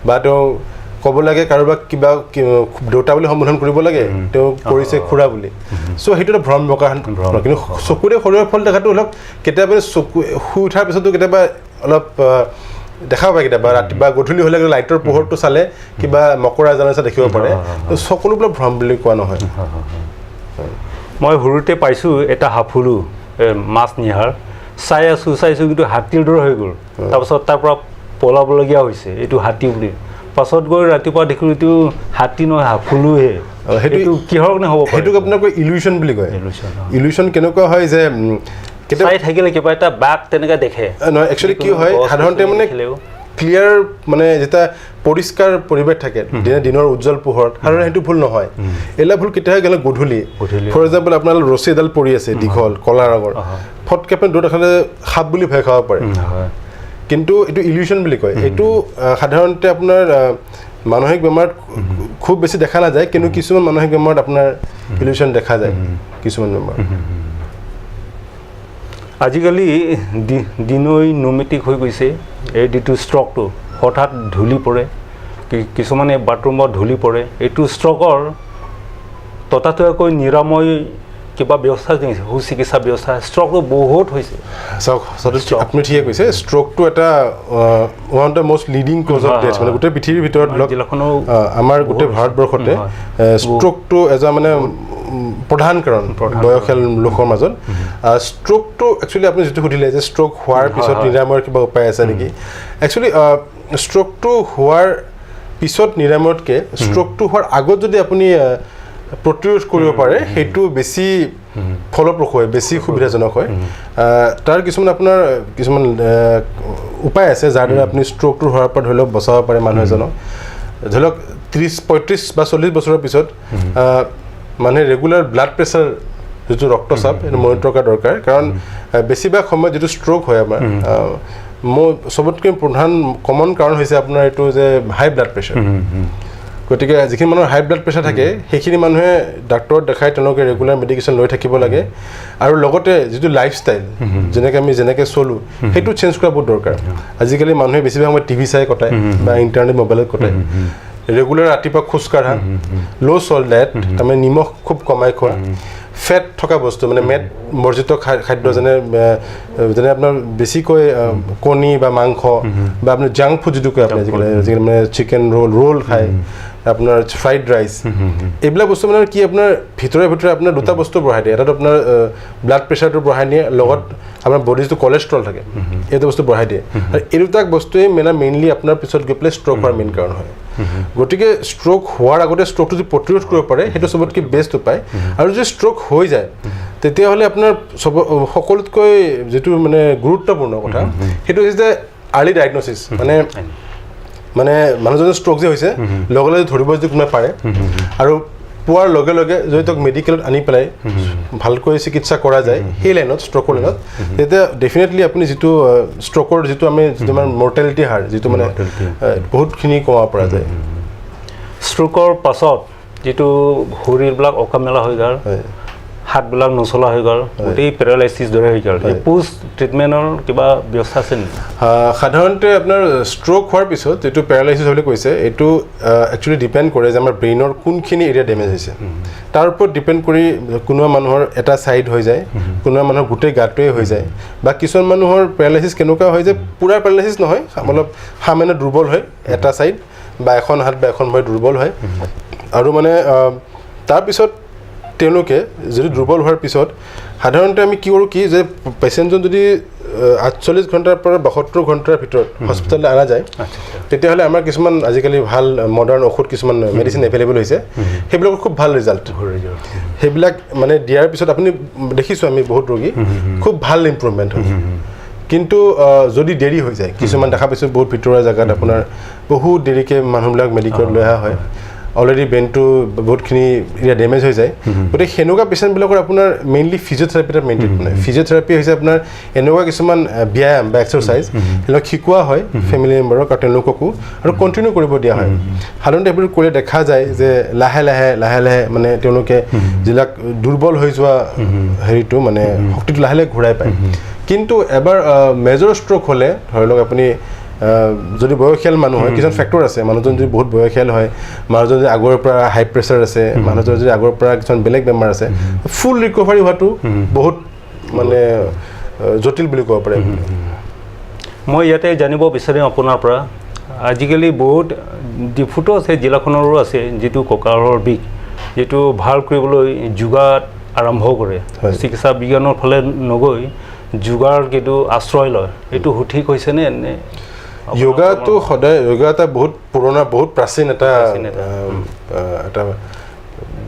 বা তেওঁ ক'ব লাগে কাৰোবাক কিবা দেউতা বুলি সম্বোধন কৰিব লাগে, তেওঁ কৰিছে খুৰা বুলি। চ' সেইটো এটা ভ্ৰম প্ৰকাশ। কিন্তু চকুৰে সৰিয়হৰ ফল দেখাটো অলপ কেতিয়াবা চকু শুই উঠাৰ পিছতো কেতিয়াবা অলপ দেখা পায়, কেতিয়াবা ৰাতিপুৱা গধূলি হ'লে লাইটৰ পোহৰটো চালে কিবা মকৰা জাল নিচিনা দেখিব পাৰে। সকলোবিলাক ভ্ৰম বুলি কোৱা নহয়। মই সৰুতে পাইছোঁ এটা হাফুলু মাছ নিহাৰ চাই আছোঁ চাইছোঁ, কিন্তু হাতীৰ দৰে হৈ গ'ল। তাৰপাছত তাৰ পৰা পলাবলগীয়া হৈছে এইটো হাতী বুলি। পাছত গৈ ৰাতিপুৱা দেখিলোঁ এইটো হাতী নহয়, হাফুলুহে। সেইটো কিহৰ কাৰণে হ'ব? সেইটোক আপোনাক ইলিউশ্যন বুলি কয়। ইলিউশ্যন কেনেকুৱা হয় যে চাই থাকিলে কিবা এটা বাঘ তেনেকৈ দেখে নহয়, একচুৱেলি কি হয় সাধাৰণতে মানে ক্লিয়াৰ মানে যেতিয়া পৰিষ্কাৰ পৰিৱেশ থাকে, দিনৰ উজ্জ্বল পোহৰত সাধাৰণতে সেইটো ভুল নহয়। এইবিলাক ভুল কেতিয়া গ'লে গধূলি, ফৰ এক্সাম্পল আপোনাৰ ৰছী এডাল পৰি আছে দীঘল কলা ৰঙৰ, ফটকৈ আপুনি দূৰত দেখালে সাপ বুলি ভয় খাব পাৰে, কিন্তু এইটো ইলিউশ্যন বুলি কয়। এইটো সাধাৰণতে আপোনাৰ মানসিক বেমাৰত খুব বেছি দেখা নাযায়, কিন্তু কিছুমান মানসিক বেমাৰত আপোনাৰ ইলিউশ্যন দেখা যায় কিছুমান বেমাৰ। আজিকালি দিনৈ নৈমিত্তিক হৈ গৈছে এই যিটো ষ্ট্ৰকটো, হঠাৎ ধূলি পৰে, কিছুমানে বাথৰুমত ধূলি পৰে। এইটো ষ্ট্ৰকৰ ততাতৈয়াকৈ নিৰাময় কিবা ব্যৱস্থা, সুচিকিৎসা ব্যৱস্থা, ষ্ট্ৰকটো বহুত হৈছে। চাওক, আপুনি ঠিকে কৈছে, ষ্ট্ৰকটো এটা one of the most leading cause of death, মানে গোটেই পৃথিৱীৰ ভিতৰত আমাৰ গোটেই ভাৰতবৰ্ষতে ষ্ট্ৰকটো এটা মানে প্ৰধান কাৰণ বয়সীয়াল লোকৰ মাজত। ষ্ট্ৰকটো একচুৱেলি আপুনি যিটো সুধিলে যে ষ্ট্ৰক হোৱাৰ পিছত নিৰাময়ৰ কিবা উপায় আছে নেকি, একচুৱেলি ষ্ট্ৰকটো হোৱাৰ পিছত নিৰাময়তকৈ ষ্ট্ৰকটো হোৱাৰ আগত যদি আপুনি প্ৰতিৰোধ কৰিব পাৰে সেইটো বেছি ফলপ্ৰসূ হয়, বেছি সুবিধাজনক হয়। তাৰ কিছুমান আপোনাৰ কিছুমান উপায় আছে যাৰ দ্বাৰা আপুনি ষ্ট্ৰকটো হোৱাৰ পৰা ধৰি লওক বচাব পাৰে মানুহ এজনক। ধৰি লওক 30, 35 বা 40 বছৰৰ পিছত মানুহে ৰেগুলাৰ ব্লাড প্ৰেছাৰ যিটো ৰক্তচাপ সেইটো মনিটৰ কৰা দৰকাৰ, কাৰণ বেছিভাগ সময়ত যিটো ষ্ট্ৰক হয় আমাৰ মোৰ চবতকৈ প্ৰধান কমন কাৰণ হৈছে আপোনাৰ এইটো যে হাই ব্লাড প্ৰেছাৰ। গতিকে যিখিনি মানুহৰ হাই ব্লাড প্ৰেছাৰ থাকে সেইখিনি মানুহে ডাক্তৰত দেখাই তেওঁলোকে ৰেগুলাৰ মেডিকেশ্যন লৈ থাকিব লাগে, আৰু লগতে যিটো লাইফষ্টাইল যেনেকৈ আমি যেনেকৈ চলোঁ সেইটো চেঞ্জ কৰা বহুত দৰকাৰ। আজিকালি মানুহে বেছিভাগ সময় টিভি চাই কটায় বা ইণ্টাৰনেট মোবাইলত কটায়। ৰেগুলাৰ ৰাতিপুৱা খোজকাঢ়া, ল' চল্ট ডায়েট, তাৰমানে নিমখ খুব কমাই খোৱা, ফেট থকা বস্তু মানে মেদ বৰ্জিত খাদ্য যেনে যেনে আপোনাৰ বেছিকৈ কণী বা মাংস বা আপোনাৰ জাংক ফুড যিটো কয় আপুনি আজিকালি মানে চিকেন ৰোল ৰোল খায়, আপোনাৰ ফ্ৰাইড ৰাইচ, এইবিলাক বস্তু মানে কি আপোনাৰ ভিতৰে ভিতৰে আপোনাৰ দুটা বস্তু বঢ়াই দিয়ে। এটাতো আপোনাৰ ব্লাড প্ৰেছাৰটো বঢ়াই দিয়ে, লগত আপোনাৰ বডিৰ যিটো কলেষ্ট্ৰল থাকে এইটো বস্তু বঢ়াই দিয়ে, আৰু এই দুটা বস্তুৱেই মানে মেইনলি আপোনাৰ পিছত গৈ পেলাই ষ্ট্ৰক হোৱাৰ মেইন কাৰণ হয়। গতিকে ষ্ট্ৰক হোৱাৰ আগতে ষ্ট্ৰকটো যদি প্ৰতিৰোধ কৰিব পাৰে সেইটো চবতকৈ বেষ্ট উপায়। আৰু যদি ষ্ট্ৰক হৈ যায় তেতিয়াহ'লে আপোনাৰ সকলোতকৈ যিটো মানে গুৰুত্বপূৰ্ণ কথা সেইটো হৈছে যে আৰ্লি ডায়েগন'চিছ, মানে মানে মানুহজনৰ ষ্ট্ৰক যে হৈছে লগে লগে ধৰিব যদি কোনোবাই পাৰে আৰু পোৱাৰ লগে লগে যদি তেওঁক মেডিকেলত আনি পেলাই ভালকৈ চিকিৎসা কৰা যায় সেই লাইনত, ষ্ট্ৰকৰ লাইনত, তেতিয়া ডেফিনেটলি আপুনি যিটো ষ্ট্ৰকৰ যিটো আমি যিটো আমাৰ মৰ্টেলিটি হাৰ যিটো মানে বহুতখিনি কমাব পৰা যায়। ষ্ট্ৰকৰ পাছত যিটো শৰীৰবিলাক অকামেলা হৈ গ'ল, হাতবিলাক নচলা হৈ গ'ল, গোটেই পেৰালাইচিছ দৰে হৈ গ'ল, এই পোষ্ট ট্ৰিটমেণ্টৰ কিবা ব্যৱস্থা আছে নেকি? সাধাৰণতে আপোনাৰ ষ্ট্ৰক হোৱাৰ পিছত যিটো পেৰালাইচিছ বুলি কৈছে এইটো একচুৱেলি ডিপেণ্ড কৰে যে আমাৰ ব্ৰেইনৰ কোনখিনি এৰিয়া ডেমেজ হৈছে, তাৰ ওপৰত ডিপেণ্ড কৰি কোনোবা মানুহৰ এটা ছাইড হৈ যায়, কোনোবা মানুহৰ গোটেই গাটোৱে হৈ যায়, বা কিছুমান মানুহৰ পেৰালাইচিছ কেনেকুৱা হয় যে পূৰা পেৰালাইচিছ নহয়, অলপ সামান্য দুৰ্বল হয় এটা ছাইড বা এখন হাত বা এখন ভৰি দুৰ্বল হয়, আৰু মানে তাৰপিছত তেওঁলোকে যদি দুৰ্বল হোৱাৰ পিছত সাধাৰণতে আমি কি কৰোঁ কি যে পেচেণ্টজন যদি 48 ঘণ্টাৰ পৰা 72 ঘণ্টাৰ ভিতৰত হস্পিটেললৈ অনা যায় তেতিয়াহ'লে আমাৰ কিছুমান আজিকালি ভাল মডাৰ্ণ ঔষধ কিছুমান মেডিচিন এভেইলেবল হৈছে, সেইবিলাকৰ খুব ভাল ৰিজাল্ট। সেইবিলাক মানে দিয়াৰ পিছত আপুনি দেখিছোঁ আমি বহুত ৰোগী খুব ভাল ইম্প্ৰুভমেণ্ট হয়। কিন্তু যদি দেৰি হৈ যায়, কিছুমান দেখা পাইছোঁ বহুত ভিতৰুৱা জেগাত আপোনাৰ বহুত দেৰিকৈ মানুহবিলাক মেডিকেলত লৈ অহা হয়, অলৰেডি ব্ৰেইনটো বহুতখিনি এৰিয়া ডেমেজ হৈ যায়। গতিকে সেনেকুৱা পেচেণ্টবিলাকৰ আপোনাৰ মেইনলি ফিজিঅ'থেৰাপি এটা মেইন ট্ৰিটমেণ্ট হয়। ফিজিঅ'থেৰাপি হৈছে আপোনাৰ এনেকুৱা কিছুমান ব্যায়াম বা এক্সাৰচাইজ সেইবিলাক শিকোৱা হয় ফেমিলি মেম্বাৰক আৰু তেওঁলোককো, আৰু কণ্টিনিউ কৰিব দিয়া হয়। সাধাৰণতে এইবোৰ কৰিলে দেখা যায় যে লাহে লাহে লাহে লাহে মানে তেওঁলোকে যিবিলাক দুৰ্বল হৈ যোৱা হেৰিটো মানে শক্তিটো লাহে লাহে ঘূৰাই পায়। কিন্তু এবাৰ মেজৰ ষ্ট্ৰক হ'লে ধৰি লওক আপুনি যদি বয়সীয়াল মানুহ হয়, কিছুমান ফেক্টৰ আছে, মানুহজন যদি বহুত বয়সীয়াল হয়, মানুহজন যদি আগৰ পৰা হাই প্ৰেছাৰ আছে, মানুহজন যদি আগৰ পৰা কিছুমান বেলেগ বেমাৰ আছে, ফুল ৰিকভাৰী হোৱাটো বহুত মানে জটিল বুলি ক'ব পাৰে। মই ইয়াতে জানিব বিচাৰিম আপোনাৰ পৰা, আজিকালি বহুত ডিফুটো আছে, জিলাখনৰো আছে, যিটো কঁকালৰ বিষ যিটো ভাল কৰিবলৈ যোগাত আৰম্ভ কৰে, চিকিৎসা বিজ্ঞানৰ ফালে নগৈ যোগাৰ কিন্তু আশ্ৰয় লয়, এইটো সঠিক হৈছেনে নে? যোগাটো সদায়, যোগা এটা বহুত পুৰণা, বহুত প্ৰাচীন এটা এটা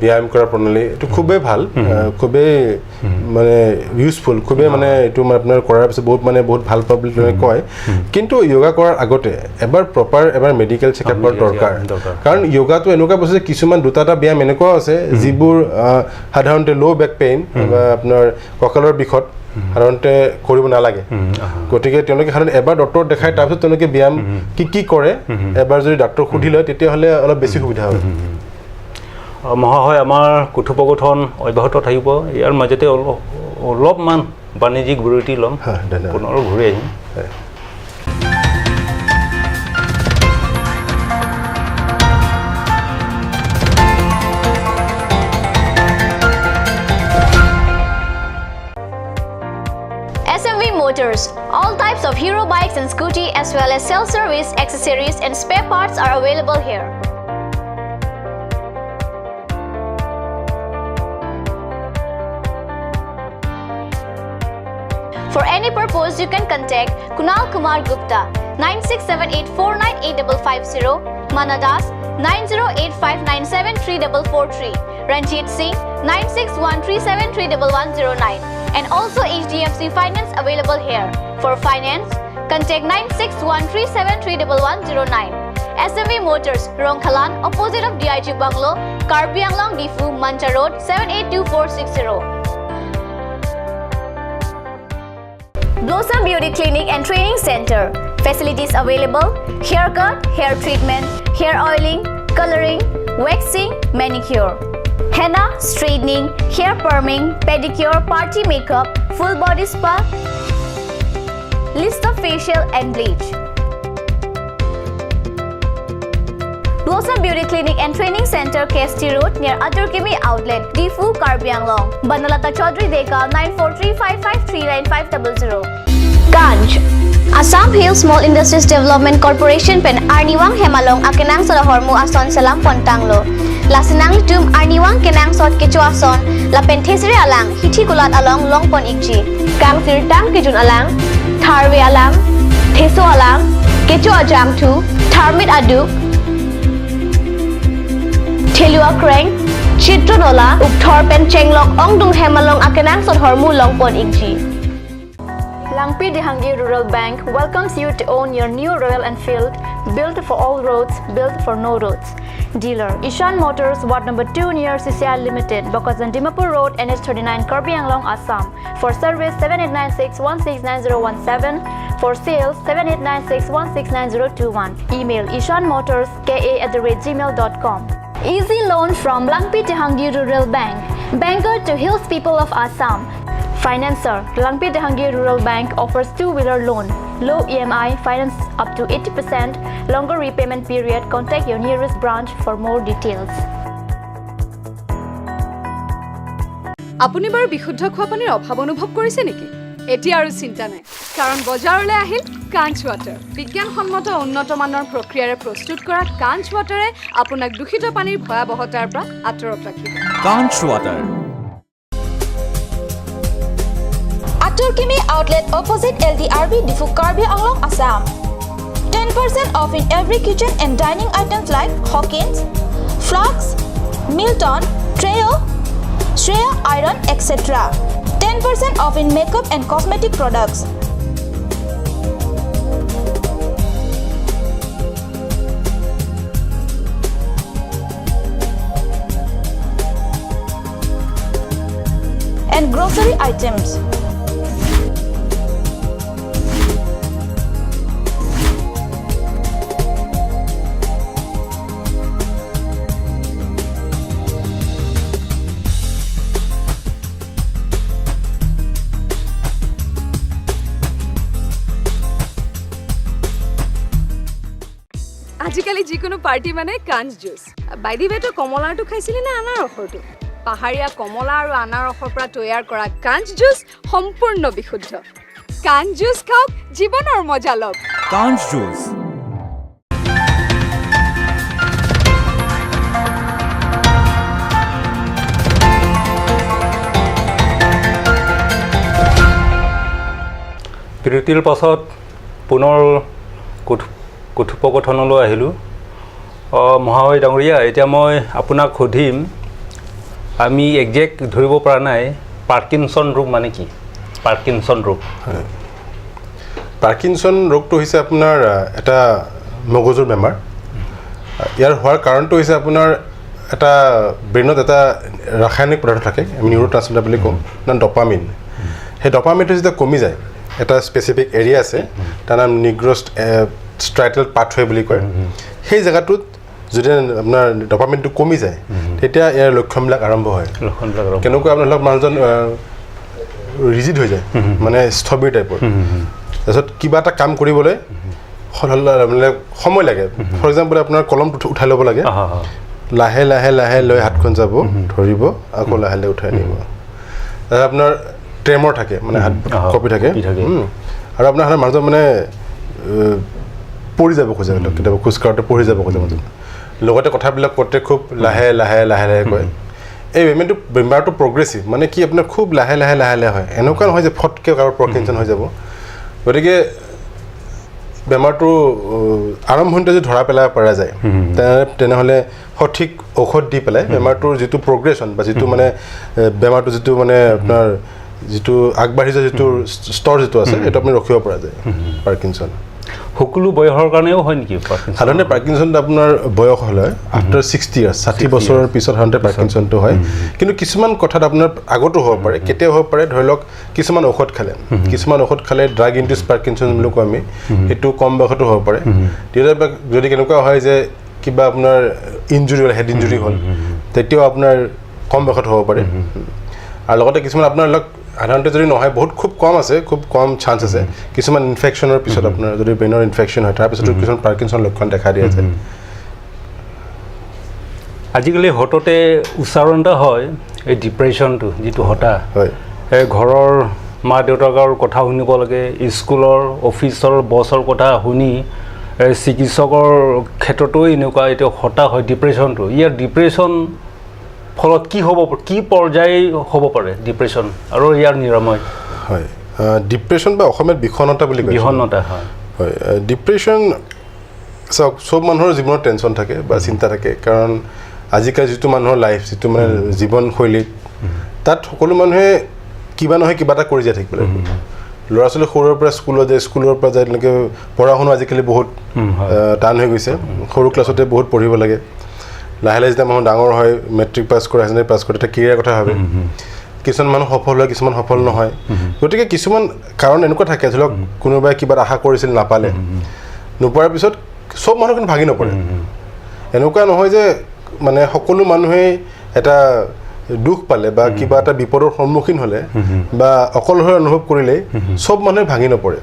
ব্যায়াম কৰা প্ৰণালী। এইটো খুবেই ভাল, খুবেই মানে ইউজফুল, খুবেই মানে এইটো মানে আপোনাৰ কৰাৰ পিছত বহুত মানে বহুত ভাল পাব বুলি কয়। কিন্তু যোগা কৰাৰ আগতে এবাৰ প্ৰপাৰ এবাৰ মেডিকেল চেকআপ কৰাৰ দৰকাৰ। কাৰণ যোগাটো এনেকুৱা বস্তু যে কিছুমান দুটা এটা ব্যায়াম এনেকুৱাও আছে যিবোৰ সাধাৰণতে ল' বেক পেইন বা আপোনাৰ কঁকালৰ বিষত সাধাৰণতে কৰিব নালাগে। গতিকে তেওঁলোকে সাধাৰণতে এবাৰ ডক্টৰক দেখাই তাৰপিছত তেওঁলোকে ব্যায়াম কি কি কৰে এবাৰ যদি ডাক্তৰক সুধি লয় তেতিয়াহ'লে অলপ বেছি সুবিধা হয়। মহাশয়, আমাৰ কথোপকথন অব্যাহত থাকিব। ইয়াৰ মাজতে অলপমান বাণিজ্যিক বিৰতি ল'ম, পুনৰ ঘূৰি আহিম। SMV Motors, all types of hero bikes and scooty as well as self-service accessories and spare parts are available here. For any purpose, you can contact Kunal Kumar Gupta 9678498550, Mana Das 9085973443, Ranjit Singh 9613731109, and also HDFC Finance available here. For finance, contact 9613731109. SMV Motors, Rongkhalan, opposite of DIG Bungalow, Karbi Anglong, Diphu, Mancha Road, 782460. Blossom Beauty Clinic and Training Center. Facilities available: haircut, hair treatment, hair oiling, coloring, waxing, manicure, henna, straightening, hair perming, pedicure, party makeup, full body spa, list of facial and bleach. Blossom Beauty Clinic and Training Center, KST Road, near Aturkimi Outlet, Diphu, Karbi Anglong. Banalata Chaudhary Deka, 9435539500. Ganj, Assam Hill Small Industries Development Corporation pen Arniwang Hemalong Akenang Solohormu Ason Salam Pontanglo. Lasinang Litum Arniwang Kenang Sot Kecho Ason, Lapen Thesri Alang, Hithi Kulat Along Longpon Ikji. Kang Sirtang Kijun Alang, Tharwe Alang, Theso Alang, Kecho Ajang Tu, Tharmit Aduk, Thelua Kreng, Chitronola, Ukthor Pen Chenglok Ongdung Hemalong Akenang Sot Hormu Longpon Ikji. Langpi Dehangdi Rural Bank welcomes you to own your new Royal Enfield, built for all roads, built for no roads. Dealer Ishan Motors, Ward number 2 near CCI Limited, Bokajan Dimapur Road, NH39, Karbi Anglong, Assam. For service 7896169017, for sales 7896169021. Email ishanmotorska@gmail.com. Easy loan from Langpi Dehangdi Rural Bank, banker to hills people of Assam. Financer, Langpi Dehangdi Rural Bank offers two-wheeler loan, low EMI, finance up to 80%, longer repayment period. Contact your nearest branch for more details. আপুনি বাৰু বিশুদ্ধ খোৱা পানীৰ অভাৱ অনুভৱ কৰিছে নেকি? এতিয়া আৰু চিন্তা নাই, কাৰণ বজাৰলৈ আহিল কাঞ্চ ৱাটাৰ। বিজ্ঞানসন্মত উন্নত মানৰ প্ৰক্ৰিয়াৰে প্ৰস্তুত কৰা কাঞ্চ ৱাটাৰে আপোনাক দূষিত পানীৰ ভয়াৱহতাৰ পৰা আঁতৰত ৰাখিব। Kanch water. Aturkimi Outlet opposite LDRB Diphu Karbi Anglong, Assam. 10% off in every kitchen and dining items like Hawkins, Flux, Milton, Treo, Shreya Iron, etc. 10% off in makeup and cosmetic products. And grocery items. আজিকালি যিকোনো party মানে কাঞ্চ juice. By the ৱে, তই কমলাৰটো খাইছিলি নে আনাৰসৰটো? পাহাৰীয়া কমলা আৰু আনাৰসৰ পৰা তৈয়াৰ কৰা কাঞ্চ জুচ সম্পূৰ্ণ বিশুদ্ধ। কাঞ্চ জুচ খাওক, জীৱনৰ মজা লওক। কাঞ্চ জুচ। বিৰতিৰ পাছত পুনৰ কথোপকথনলৈ আহিলোঁ। মহাশয় ডাঙৰীয়া, এতিয়া মই আপোনাক সুধিম, আমি একজেক্ট ধৰিব পৰা নাই পাৰ্কিনছন ৰোগ মানে কি? পাৰ্কিনছন ৰোগ। পাৰ্কিনছন ৰোগটো হৈছে আপোনাৰ এটা মগজুৰ বেমাৰ। ইয়াৰ হোৱাৰ কাৰণটো হৈছে আপোনাৰ এটা ব্ৰেইনত এটা ৰাসায়নিক পদাৰ্থ থাকে, আমি নিউৰ' ট্ৰান্সমিটাৰ বুলি কওঁ, নাম ডপামিন। সেই ডপামিনটো যেতিয়া কমি যায়, এটা স্পেচিফিক এৰিয়া আছে, তাৰ নাম নিগ্ৰছ ষ্ট্ৰাইটেল পাথৱে বুলি কয়। সেই জেগাটোত যদি আপোনাৰ ডপামিনটো কমি যায়, তেতিয়া ইয়াৰ লক্ষণবিলাক আৰম্ভ হয়। লক্ষণবিলাক আৰম্ভ। কেনেকুৱা? আপোনাৰ ধৰক মানুহজন ৰিজিড হৈ যায়, মানে স্থবিৰ টাইপৰ। তাৰপিছত কিবা এটা কাম কৰিবলৈ মানে সময় লাগে। ফৰ এক্সাম্পল, আপোনাৰ কলমটো উঠাই ল'ব লাগে, লাহে লাহে লাহে লৈ হাতখন যাব, ধৰিব, আকৌ লাহে লাহে উঠাই নিব। তাৰপিছত আপোনাৰ ট্ৰেমৰ থাকে, মানে হাত কঁপি থাকে। কঁপি থাকে। আৰু আপোনাৰ সাধাৰণ মানুহজন মানে পৰি যাব খোজে, কেতিয়াবা খোজ কাঢ়োতে পৰি যাব খোজে মানুহজন। লগতে কথাবিলাক কওঁতে খুব লাহে লাহে লাহে লাহে কয়। এই বেমাৰটো প্ৰগ্ৰেছিভ, মানে কি আপোনাৰ খুব লাহে লাহে লাহে লাহে হয়। এনেকুৱা নহয় যে ফটকৈ কাৰোবাৰ পাৰ্কিনছন হৈ যাব। গতিকে বেমাৰটো আৰম্ভণিতে যদি ধৰা পেলাব পৰা যায়, তেনেহ'লে সঠিক ঔষধ দি পেলাই বেমাৰটোৰ যিটো প্ৰগ্ৰেশ্যন বা যিটো মানে বেমাৰটো যিটো মানে আপোনাৰ যিটো আগবাঢ়ি যোৱা যিটো স্তৰ যিটো আছে, সেইটো আপুনি ৰখিব পৰা যায় পাৰ্কিনছন। সকলো বয়সৰ কাৰণেও হয় নেকি পাৰ্কিনছন? সাধাৰণতে পাৰ্কিনছনটো আপোনাৰ বয়স হ'লে আফটাৰ 60 ইয়াৰ্ছ, 60 বছৰৰ পিছত সাধাৰণতে পাৰ্কিনছনটো হয়। কিন্তু কিছুমান কথাত আপোনাৰ আগতো হ'ব পাৰে। কেতিয়াও হ'ব পাৰে, ধৰি লওক কিছুমান ঔষধ খালে, ড্ৰাগ ইনডিউচ পাৰ্কিনছন বুলি কওঁ আমি, সেইটো কম বয়সতো হ'ব পাৰে। তেতিয়া যদি কেনেকুৱা হয় যে কিবা আপোনাৰ ইঞ্জুৰি হ'ল, হেড ইঞ্জুৰি হ'ল, তেতিয়াও আপোনাৰ কম বয়সত হ'ব পাৰে। আৰু লগতে কিছুমান আপোনাৰ ধৰক সাধাৰণতে যদি নহয়, বহুত খুব কম আছে, খুব কম চান্স আছে, কিছুমান ইনফেকশ্যনৰ পিছত আপোনাৰ যদি ব্ৰেইনৰ ইনফেকশ্যন হয়, তাৰপিছতো কিছুমান পাৰ্কিনছন লক্ষণ দেখা দিয়া যায়। আজিকালি হঠাতে উচ্চাৰণ এটা হয়, এই ডিপ্ৰেশ্যনটো যিটো হতাশ, এই ঘৰৰ মা দেউতাকৰ কথা শুনিব লাগে, স্কুলৰ, অফিচৰ বছৰ কথা শুনি, এই চিকিৎসকৰ ক্ষেত্ৰতো এনেকুৱা এতিয়া হতাশ হয় ডিপ্ৰেশ্যনটো। ইয়াৰ ডিপ্ৰেশ্যন ফলত কি হ'ব, কি পৰ্যায় হ'ব পাৰে ডিপ্ৰেশ্যন আৰু ইয়াৰ নিৰাময়? হয়, ডিপ্ৰেশ্যন বা অসমীয়াত বিষণ্ণতা বুলি কয়। বিষণ্ণতা, হয়। হয়, ডিপ্ৰেশ্যন চাওক, চব মানুহৰ জীৱনত টেনশ্যন থাকে বা চিন্তা থাকে, কাৰণ আজিকালি যিটো মানুহৰ লাইফ, যিটো মানে জীৱনশৈলী, তাত সকলো মানুহে কিবা নহয় কিবা এটা কৰি যাই থাকিব লাগিব। ল'ৰা ছোৱালী সৰুৰে পৰা স্কুলত যায়, স্কুলৰ পৰা যায় তেনেকৈ পঢ়া শুনা আজিকালি বহুত টান হৈ গৈছে। সৰু ক্লাছতে বহুত পঢ়িব লাগে। লাহে লাহে যেতিয়া মানুহ ডাঙৰ হয়, মেট্ৰিক পাছ কৰে, হায়াৰ ছেকেণ্ডেৰী পাছ কৰে, তেতিয়া কেৰিয়াৰ কথা ভাবে। কিছুমান মানুহ সফল হয়, কিছুমান সফল নহয়। গতিকে কিছুমান কাৰণ এনেকুৱা থাকে, ধৰি লওক কোনোবাই কিবা এটা আশা কৰিছিল, নাপালে। নোপোৱাৰ পিছত চব মানুহ কিন্তু ভাগি নপৰে। এনেকুৱা নহয় যে মানে সকলো মানুহেই এটা দুখ পালে বা কিবা এটা বিপদৰ সন্মুখীন হ'লে বা অকলশৰে অনুভৱ কৰিলেই চব মানুহে ভাঙি নপৰে।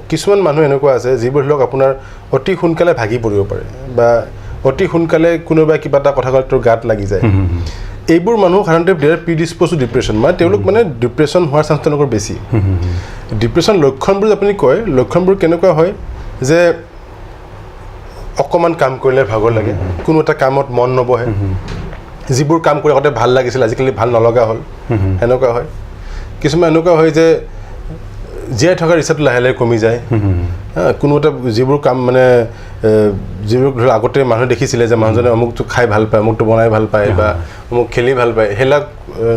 কিছুমান মানুহ এনেকুৱা আছে যিবোৰ ধৰি লওক আপোনাৰ অতি সোনকালে ভাগি পৰিব পাৰে বা অতি সোনকালে কোনোবাই কিবা এটা কথা ক'লে তোৰ গাত লাগি যায়। এইবোৰ মানুহ সাধাৰণতে they are predispose to depression, মানে তেওঁলোক মানে ডিপ্ৰেশ্যন হোৱাৰ চান্স তেওঁলোকৰ বেছি। ডিপ্ৰেশ্যন লক্ষণবোৰ আপুনি কয়, লক্ষণবোৰ কেনেকুৱা হয় যে অকণমান কাম কৰিলে ভাগৰ লাগে, কোনো এটা কামত মন নবহে, যিবোৰ কাম কৰি আগতে ভাল লাগিছিল আজিকালি ভাল নলগা হ'ল, সেনেকুৱা হয়। কিছুমান এনেকুৱা হয় যে জীয়াই থকাৰ ইচ্ছাটো লাহে লাহে কমি যায়। হা, কোনো এটা যিবোৰ কাম মানে যিবোৰ ধৰি লওক আগতে মানুহে দেখিছিলে যে মানুহজনে অমুকটো খাই ভাল পায়, অমুকটো বনাই ভাল পায় বা অমুক খেলি ভাল পায়, সেইবিলাক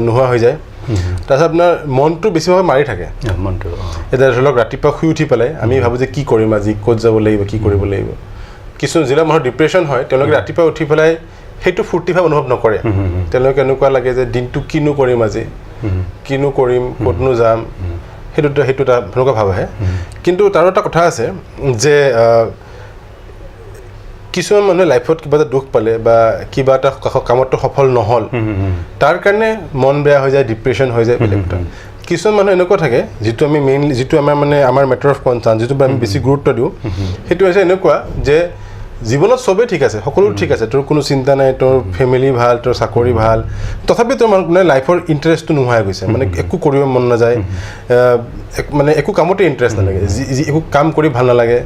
নোহোৱা হৈ যায়। তাৰপিছত আপোনাৰ মনটো বেছিভাগ মাৰি থাকে। মনটো। এতিয়া ধৰি লওক ৰাতিপুৱা শুই উঠি পেলাই আমি ভাবোঁ যে কি কৰিম আজি, ক'ত যাব লাগিব, কি কৰিব লাগিব। কিছুমান যিবিলাক মানুহৰ ডিপ্ৰেশ্যন হয়, তেওঁলোকে ৰাতিপুৱা উঠি পেলাই সেইটো ফূৰ্তি ভাৱ অনুভৱ নকৰে। তেওঁলোকে এনেকুৱা লাগে যে দিনটো কিনো কৰিম আজি, কিনো কৰিম, ক'তনো যাম, সেইটো এটা সেনেকুৱা ভাৱ আহে। কিন্তু তাৰো এটা কথা আছে যে কিছুমান মানুহে লাইফত কিবা এটা দুখ পালে বা কিবা এটা কামতটো সফল নহ'ল, তাৰ কাৰণে মন বেয়া হৈ যায়, ডিপ্ৰেশ্যন হৈ যায়, বেলেগ কথা। কিছুমান মানুহ এনেকুৱা থাকে, যিটো আমি মেইনলি, যিটো আমাৰ মানে আমাৰ মেটাৰ অফ কনচাৰ্ণ, যিটো আমি বেছি গুৰুত্ব দিওঁ, সেইটো হৈছে এনেকুৱা যে জীৱনত চবেই ঠিক আছে, সকলো ঠিক আছে, তোৰ কোনো চিন্তা নাই, তোৰ ফেমিলি ভাল, তোৰ চাকৰি ভাল, তথাপি তোৰ মানে লাইফৰ ইণ্টাৰেষ্টটো নোহোৱা হৈ গৈছে, মানে একো কৰিব মন নাযায়, মানে একো কামতে ইণ্টাৰেষ্ট নালাগে, যি যি একো কাম কৰি ভাল নালাগে,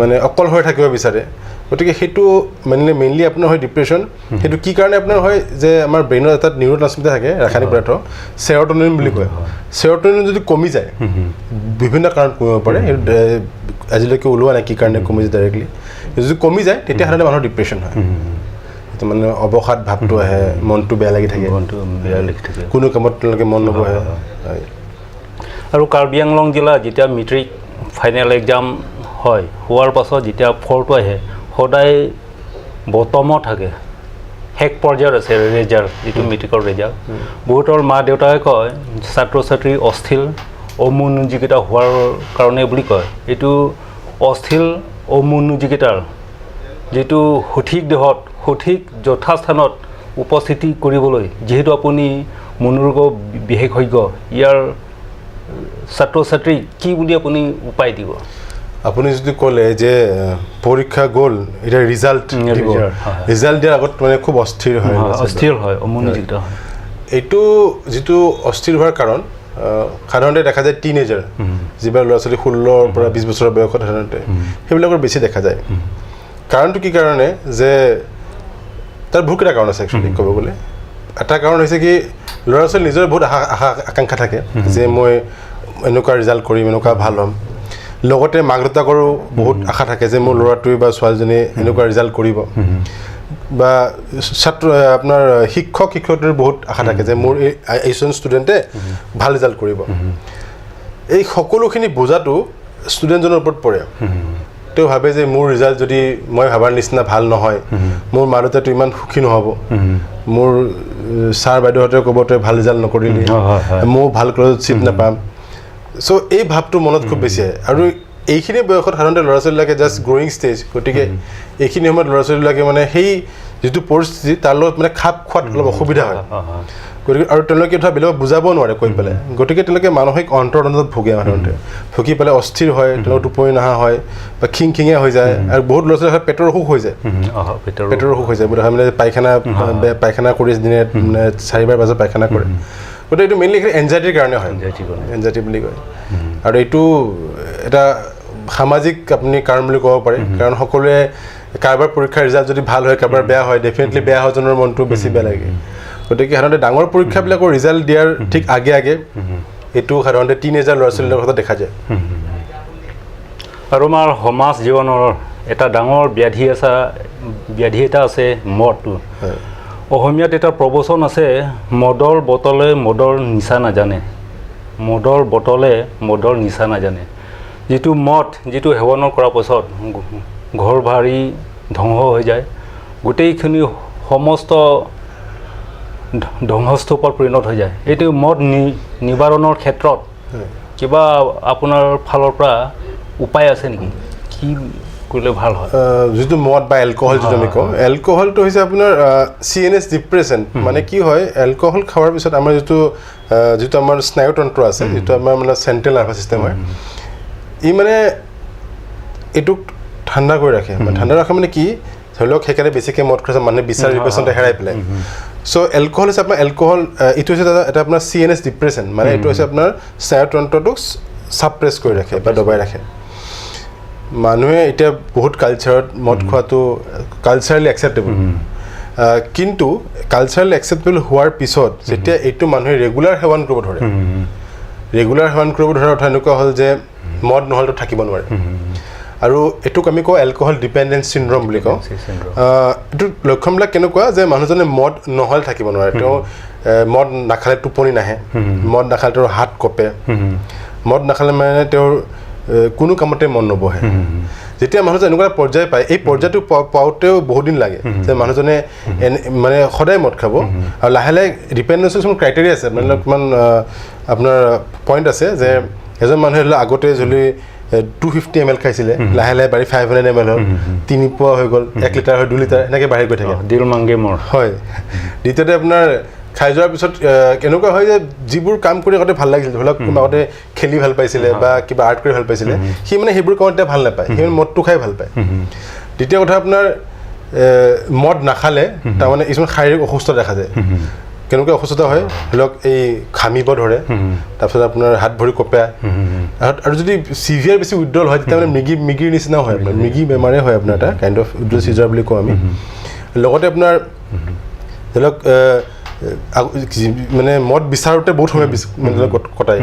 মানে অকলশৰে থাকিব বিচাৰে বা গতিকে সেইটো মানে মেইনলি আপোনাৰ হয় ডিপ্ৰেশ্যন। সেইটো কি কাৰণে আপোনাৰ হয় যে আমাৰ ব্ৰেইনত এটা নিউৰ' ট্ৰান্সমিটাৰ থাকে, ৰাসায়নিক পদাৰ্থ চেৰটনিন বুলি কয়। চেৰটনিন যদি কমি যায়, বিভিন্ন কাৰণত কমিব পাৰে, সেইটো আজিলৈকে ওলোৱা নাই কি কাৰণে কমি যায় ডাইৰেক্টলি। যদি কমি যায় তেতিয়া সাধাৰণতে মানুহৰ ডিপ্ৰেশ্যন হয়। সেইটো মানে অৱসাদ ভাৱটো আহে, মনটো বেয়া লাগি থাকে, মনটো বেয়া লাগি থাকে, কোনো কামত তেওঁলোকে মন নবহে। হয়। আৰু কাৰ্বি আংলং জিলা যেতিয়া মেট্ৰিক ফাইনেল এক্সাম হয়, হোৱাৰ পাছত যেতিয়া ফলটো আহে সদায় বটমত থাকে, শেষ পৰ্যায়ত আছে ৰেজাল্ট, যিটো মেট্ৰিকৰ ৰেজাল্ট। বহুতৰ মা দেউতাই কয় ছাত্ৰ ছাত্ৰী অস্থিৰ অমনোযোগিতা হোৱাৰ কাৰণে বুলি কয়। এইটো অস্থিৰ অমনোযোগিতাৰ যিটো সঠিক দেহত সঠিক যথাস্থানত উপস্থিতি কৰিবলৈ, যিহেতু আপুনি মনোৰোগ বিশেষজ্ঞ, ইয়াৰ ছাত্ৰ ছাত্ৰীক কি বুলি আপুনি উপায় দিব? আপুনি যদি ক'লে যে পৰীক্ষা গ'ল, এতিয়া ৰিজাল্ট দিব, ৰিজাল্ট দিয়াৰ আগত মানে খুব অস্থিৰ হয়, অস্থিৰ হয়, অমনোযোগিতা হয়। এইটো যিটো অস্থিৰ হোৱাৰ কাৰণ সাধাৰণতে দেখা যায় টিনেজাৰ, যিবিলাক ল'ৰা ছোৱালী 16ৰ পৰা 20 বছৰৰ বয়সত সাধাৰণতে সেইবিলাকৰ বেছি দেখা যায়। কাৰণটো কি কাৰণে যে তাৰ বহুতকেইটা কাৰণ আছে একচুৱেলি ক'ব গ'লে। এটা কাৰণ হৈছে কি ল'ৰা ছোৱালী নিজৰ বহুত আশা আকাংক্ষা থাকে যে মই এনেকুৱা ৰিজাল্ট কৰিম, এনেকুৱা ভাল হ'ম। লগতে মাক দেউতাকৰো বহুত আশা থাকে যে মোৰ ল'ৰাটোৱে বা ছোৱালীজনীয়ে এনেকুৱা ৰিজাল্ট কৰিব, বা ছাত্ৰ আপোনাৰ শিক্ষক শিক্ষয়িত্ৰীৰ বহুত আশা থাকে যে মোৰ এইজন ষ্টুডেণ্টে ভাল ৰিজাল্ট কৰিব। এই সকলোখিনি বোজাটো ষ্টুডেণ্টজনৰ ওপৰত পৰে। তেওঁ ভাবে যে মোৰ ৰিজাল্ট যদি মই ভাবাৰ নিচিনা ভাল নহয়, মোৰ মা দেউতাটো ইমান সুখী নহ'ব, মোৰ ছাৰ বাইদেউহঁতে ক'ব তই ভাল ৰিজাল্ট নকৰিলি, ময়ো ভাল কলেজত ছিট নাপাম। চ' এই ভাৱটো মনত খুব বেছি আহে। আৰু এইখিনি বয়সত সাধাৰণতে ল'ৰা ছোৱালীবিলাকে জাষ্ট গ্ৰয়িং ষ্টেজ, গতিকে এইখিনি সময়ত ল'ৰা ছোৱালীবিলাকে মানে সেই যিটো পৰিস্থিতি তাৰ লগত মানে খাপ খোৱাত অলপ অসুবিধা হয়। গতিকে আৰু তেওঁলোকে ধৰা বেলেগক বুজাব নোৱাৰে কৈ পেলাই, গতিকে তেওঁলোকে মানসিক অন্তৰ্দ্বন্দ্বত ভোগে, সাধাৰণতে ভুগি পেলাই অস্থিৰ হয়, তেওঁলোক টোপনি নহা হয় বা খিংখিঙীয়া হৈ যায়। আৰু বহুত ল'ৰা ছোৱালী পেটৰ অসুখ হৈ যায়, পেটৰ অসুখ হৈ যায় বোধ হয়, মানে পায়খানা কৰি দিনে মানে 4 বাৰ পায়খানা কৰে। গতিকে এইটো মেইনলি এনজাইটিৰ কাৰণে হয়, এনজাইটি বুলি কয়। আৰু এইটো এটা সামাজিক আপুনি কাৰণ বুলি ক'ব পাৰে, কাৰণ সকলোৱে কাৰোবাৰ পৰীক্ষাৰ ৰিজাল্ট যদি ভাল হয়, কাৰোবাৰ বেয়া হয়, ডেফিনেটলি বেয়া হোৱাজনৰ মনটো বেছি বেয়া লাগে। গতিকে সাধাৰণতে ডাঙৰ পৰীক্ষাবিলাকৰ ৰিজাল্ট দিয়াৰ ঠিক আগে আগে এইটো সাধাৰণতে টিনেজাৰ ল'ৰা ছোৱালীৰ কথা দেখা যায়। আৰু আমাৰ সমাজ জীৱনৰ এটা ডাঙৰ ব্যাধি আছে, ব্যাধি এটা আছে মদটো। অসমীয়াত এটা প্ৰবচন আছে, মদৰ বটলে মদৰ নিচা নাজানে, মদৰ বটলে মদৰ নিচা নাজানে। যিটো মদ যিটো সেৱন কৰাৰ পাছত ঘৰ বাৰী ধ্বংস হৈ যায়, গোটেইখিনি সমস্ত ধ্বংসস্তূপত পৰিণত হৈ যায়। এইটো মদ নিবাৰণৰ ক্ষেত্ৰত কিবা আপোনাৰ ফালৰ পৰা উপায় আছে নেকি? কি কৰিলে ভাল হয়? যিটো মদ বা এলকহল যিটো আমি কওঁ, এলকহলটো হৈছে আপোনাৰ CNS depression. মানে কি হয়, এলকহল খোৱাৰ পিছত আমাৰ যিটো আমাৰ স্নায়ুতন্ত্ৰ আছে, যিটো আমাৰ মানে চেণ্ট্ৰেল নাৰ্ভাছ চিষ্টেম হয়, ই মানে এইটোক ঠাণ্ডা কৰি ৰাখে। মানে ঠাণ্ডা ৰাখে মানে কি, ধৰি লওক সেইকাৰণে বেছিকৈ মদ খাইছে মানুহে বিচাৰ ডিপ্ৰেশ্যনটো হেৰাই পেলাই। চ' এলকহল হৈছে আপোনাৰ এলকহল এইটো হৈছে এটা আপোনাৰ CNS depression, মানে এইটো হৈছে আপোনাৰ স্নায়ুতন্ত্ৰটোক ছাপ্ৰেছ কৰি ৰাখে বা দবাই ৰাখে। মানুহে এতিয়া বহুত কালচাৰত মদ খোৱাটো কালচাৰেলি একচেপ্টেবল, কিন্তু কালচাৰেলি একচেপ্টেবল হোৱাৰ পিছত যেতিয়া এইটো মানুহে ৰেগুলাৰ সেৱন কৰিব ধৰে, ৰেগুলাৰ সেৱন কৰিব ধৰাৰ অৰ্থ এনেকুৱা হ'ল যে মদ নহ'লেতো থাকিব নোৱাৰে। আৰু এইটোক আমি কওঁ এলকহল ডিপেণ্ডেঞ্চ চিণ্ড্ৰম বুলি কওঁ। এইটো লক্ষণবিলাক কেনেকুৱা যে মানুহজনে মদ নহ'লে থাকিব নোৱাৰে, তেওঁ মদ নাখালে টোপনি নাহে, মদ নাখালে তেওঁৰ হাত কঁপে, মদ নাখালে মানে তেওঁৰ কোনো কামতে মন নবহে। যেতিয়া মানুহজন এনেকুৱা পৰ্যায় পায়, এই পৰ্যায়টো পাওঁতেও বহুত দিন লাগে যে মানুহজনে মানে সদায় মদ খাব। আৰু লাহে লাহে ডিপেণ্ডেঞ্চৰ কিছুমান ক্ৰাইটেৰিয়া আছে, মানে কিমান আপোনাৰ পইণ্ট আছে যে এজন মানুহে ধৰি লওক আগতে যদি 250 ml খাইছিলে, লাহে লাহে বাঢ়ি 500 ml হ'ল, 3 পোৱা হৈ গ'ল, 1 লিটাৰ হৈ 2 লিটাৰ, এনেকৈ বাঢ়ি গৈ থাকে। দিল মাংগে মোৰ হয়। দ্বিতীয়তে আপোনাৰ খাই যোৱাৰ পিছত কেনেকুৱা হয় যে যিবোৰ কাম কৰি আগতে ভাল লাগিছিল, ধৰি লওক কোনোবা আগতে খেলি ভাল পাইছিলে বা কিবা আৰ্ট কৰি ভাল পাইছিলে, সি মানে সেইবোৰ কামত এতিয়া ভাল নাপায়, সি মানে মদটো খাই ভাল পায়। দ্বিতীয় কথা আপোনাৰ মদ নাখালে তাৰমানে কিছুমান শাৰীৰিক অসুস্থতা দেখা যায়। কেনেকুৱা অসুস্থতা হয়, ধৰি লওক এই ঘামিব ধৰে, তাৰপিছত আপোনাৰ হাত ভৰি কঁপে, আৰু যদি চিভিয়াৰ বেছি উইড্ৰল হয় তেতিয়া মানে মৃগীৰ নিচিনাও হয়, আপোনাৰ মৃগী বেমাৰে হয় আপোনাৰ, এটা কাইণ্ড অফ উইড্ৰল চিজাৰ বুলি কওঁ আমি। লগতে আপোনাৰ ধৰি লওক মানে মদ বিচাৰোঁতে বহুত সময় মানে কটায়,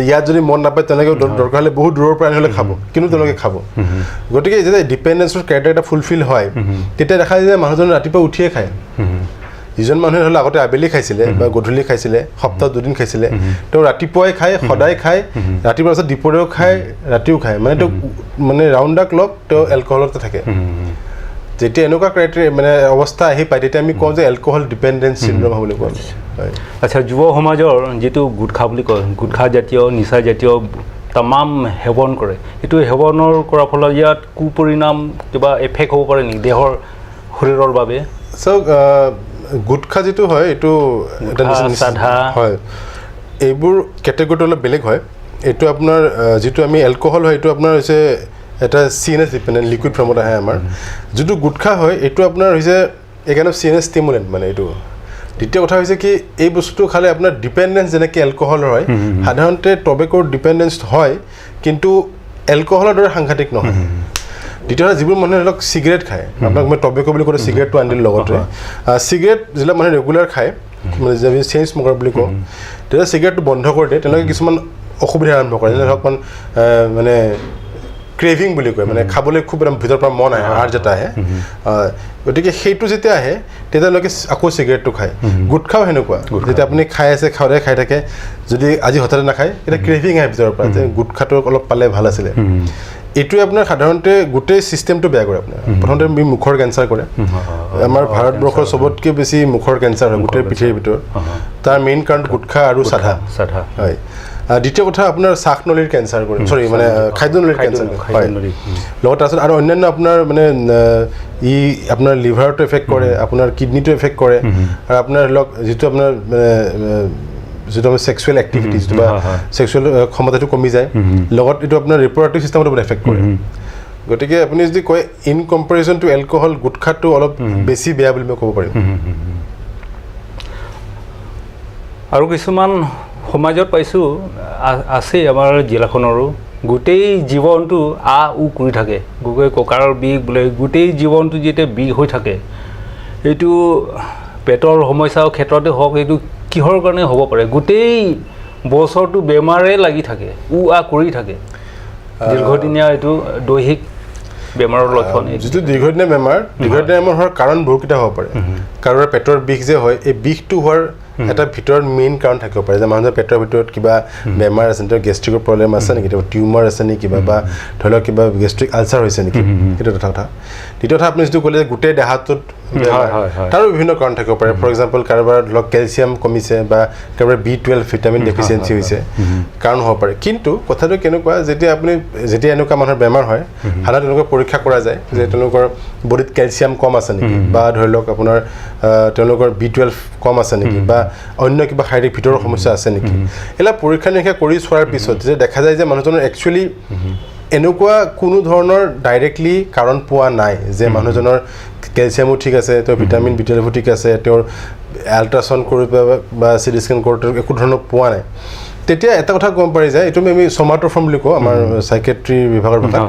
ইয়াত যদি মদ নাপায় তেওঁলোকে দৰকাৰ হ'লে বহুত দূৰৰ পৰা আনি হ'লে খাব, কিন্তু তেওঁলোকে খাব। গতিকে যেতিয়া ডিপেণ্ডেঞ্চৰ কেৰেক্টাৰ এটা ফুলফিল হয় তেতিয়া দেখা যায় যে মানুহজনে ৰাতিপুৱা উঠিয়ে খায়। যিজন মানুহে ধৰি লওক আগতে আবেলি খাইছিলে বা গধূলি খাইছিলে, সপ্তাহত দুদিন খাইছিলে, তেওঁ ৰাতিপুৱাই খায়, সদায় খায়, ৰাতিপুৱাৰ পাছত দুপৰীয়াও খায়, ৰাতিও খায়, মানে তেওঁ মানে ৰাউণ্ড the clock তেওঁ এলকহলতে থাকে। যেতিয়া এনেকুৱা ক্ৰাইটেৰিয়া মানে অৱস্থা আহি পায় তেতিয়া আমি কওঁ যে এলকহল ডিপেণ্ডেঞ্চ চিণ্ড্ৰম বুলি কওঁ। আচ্ছা, যুৱ সমাজৰ যিটো গুটখা বুলি কয়, গুটখা জাতীয় নিচা জাতীয় তামাম সেৱন কৰে, এইটো সেৱনৰ কৰাৰ ফলত ইয়াত কুপৰিণাম কিবা এফেক্ট হ'ব পাৰে নেকি দেহৰ শৰীৰৰ বাবে? চাওক, গুটখা যিটো হয় এইটো এটা হয়, এইবোৰ কেটেগৰীটো অলপ বেলেগ হয়। এইটো আপোনাৰ যিটো আমি এলকহল হয় এইটো আপোনাৰ হৈছে এটা CNS dependent liquid ফৰ্মত আহে আমাৰ। যিটো গুটখা হয় এইটো আপোনাৰ হৈছে এই kind of CNS stimulant, মানে এইটো। দ্বিতীয় কথা হৈছে কি, এই বস্তুটো খালে আপোনাৰ ডিপেণ্ডেঞ্চ যেনেকৈ এলকহলৰ হয়, সাধাৰণতে টবেকৰ ডিপেণ্ডেঞ্চ হয় কিন্তু এলকহলৰ দৰে সাংঘাতিক নহয়। দ্বিতীয় কথা, যিবোৰ মানুহে ধৰি লওক চিগাৰেট খায়, আপোনাক মই টবেক' বুলি ক'লে চিগাৰেটটো আনি দিলোঁ লগতে, চিগাৰেট যিবিলাক মানুহে ৰেগুলাৰ খায়, মানে আমি চেইন স্মকাৰ বুলি কওঁ, তেতিয়া চিগাৰেটটো বন্ধ কৰি দিয়ে, তেওঁলোকে কিছুমান অসুবিধা আৰম্ভ কৰে। যেনে ধৰক মানে ক্ৰেভিং বুলি কয়, মানে খাবলৈ খুব এটা ভিতৰৰ পৰা মন আহে, আৰ্জ এটা আহে। গতিকে সেইটো যেতিয়া আহে তেতিয়া তেওঁলোকে আকৌ চিগাৰেটটো খায়। গুটখাও সেনেকুৱা, যেতিয়া আপুনি খাই আছে, সদায় খাই থাকে, যদি আজি হঠাতে নাখায় তেতিয়া ক্ৰেভিং আহে ভিতৰৰ পৰা যে গুটখাটো অলপ পালে ভাল আছিলে। এইটোৱে আপোনাৰ সাধাৰণতে গোটেই ছিষ্টেমটো বেয়া কৰে। আপোনাৰ প্ৰথমতে মুখৰ কেঞ্চাৰ কৰে, আমাৰ ভাৰতবৰ্ষৰ চবতকৈ বেছি মুখৰ কেঞ্চাৰ হয় গোটেই পৃথিৱীৰ ভিতৰত, তাৰ মেইন কাৰণ গুটখা আৰু চাধা হয়। দ্বিতীয় কথা আপোনাৰ শ্বাসনলীৰ কেঞ্চাৰ কৰে, চৰি মানে খাদ্যনলীৰ কেঞ্চাৰ হয়। লগত তাৰপিছত আৰু অন্যান্য আপোনাৰ মানে ই আপোনাৰ লিভাৰটো এফেক্ট কৰে, আপোনাৰ কিডনীটো এফেক্ট কৰে, আৰু আপোনাৰ ধৰি লওক যিটো আপোনাৰ মানে যিটো আমাৰ ছেক্সুৱেল এক্টিভিটি যিটো বা ছেক্সুৱেল ক্ষমতাটো কমি যায়, লগত এইটো আপোনাৰ ৰিপ্ৰডাক্টিভ চিষ্টেমতো এফেক্ট কৰে। গতিকে আপুনি যদি কয় ইন কম্পেৰিজন টু এলকহল গুটখাটো অলপ বেছি বেয়া বুলি মই ক'ব পাৰিম। আৰু কিছুমান সমাজত পাইছোঁ আছে আমাৰ জিলাখনৰো গোটেই জীৱনটো আ উ কৰি থাকে, গোটেই কঁকালৰ বিষ বোলে, গোটেই জীৱনটো যেতিয়া বিষ হৈ থাকে, এইটো পেটৰ সমস্যাৰ ক্ষেত্ৰতে হওক, এইটো কিহৰ কাৰণে হ'ব পাৰে? গোটেই বছৰটো বেমাৰে লাগি থাকে, উ আ কৰি থাকে, দীৰ্ঘদিনীয়া এইটো দৈহিক বেমাৰৰ লক্ষণ। যিটো দীৰ্ঘদিনীয়া বেমাৰ, দীৰ্ঘদিনীয়া বেমাৰ হোৱাৰ কাৰণ বহুকেইটা হ'ব পাৰে। কাৰোবাৰ পেটৰ বিষ যে হয়, এই বিষটো হোৱাৰ এটা ভিতৰত মেইন কাৰণ থাকিব পাৰে যে মানুহৰ পেটৰ ভিতৰত কিবা বেমাৰ আছে, তেওঁৰ গেষ্ট্ৰিকৰ প্ৰব্লেম আছে নেকি, তেওঁৰ টিউমাৰ আছে নেকি কিবা, বা ধৰি লওক কিবা গেষ্ট্ৰিক আলচাৰ হৈছে নেকি, সেইটো এটা কথা। দ্বিতীয় কথা, আপুনি যিটো ক'লে যে গোটেই দেহাটোত তাৰো বিভিন্ন কাৰণ থাকিব পাৰে। ফৰ এক্সাম্পল, কাৰোবাৰ ধৰি লওক কেলছিয়াম কমিছে বা কাৰোবাৰ B12 vitamin deficiency হৈছে, কাৰণ হ'ব পাৰে। কিন্তু কথাটো কেনেকুৱা, যেতিয়া আপুনি যেতিয়া এনেকুৱা মানুহৰ বেমাৰ হয় সাধাৰণতে তেওঁলোকৰ পৰীক্ষা কৰা যায় যে তেওঁলোকৰ বডিত কেলছিয়াম কম আছে নেকি, বা ধৰি লওক আপোনাৰ তেওঁলোকৰ B12 কম আছে নেকি, বা অন্য কিবা শাৰীৰিক ভিতৰৰ সমস্যা আছে নেকি। এইবিলাক পৰীক্ষা নিৰীক্ষা কৰি চোৱাৰ পিছত যে দেখা যায় যে মানুহজনৰ একচুৱেলি এনেকুৱা কোনো ধৰণৰ ডাইৰেক্টলি কাৰণ পোৱা নাই যে মানুহজনৰ কেলছিয়ামো ঠিক আছে, তেওঁৰ ভিটামিন B12 ঠিক আছে, তেওঁৰ আল্ট্ৰাচাউণ্ড কৰি বা চিটি স্কেন কৰোঁতে একো ধৰণৰ পোৱা নাই, তেতিয়া এটা কথা গম পাৰি যায়, এইটো আমি চমাটোফৰ্ম বুলি কওঁ আমাৰ চাইকেট্ৰি বিভাগৰ ভাষাত,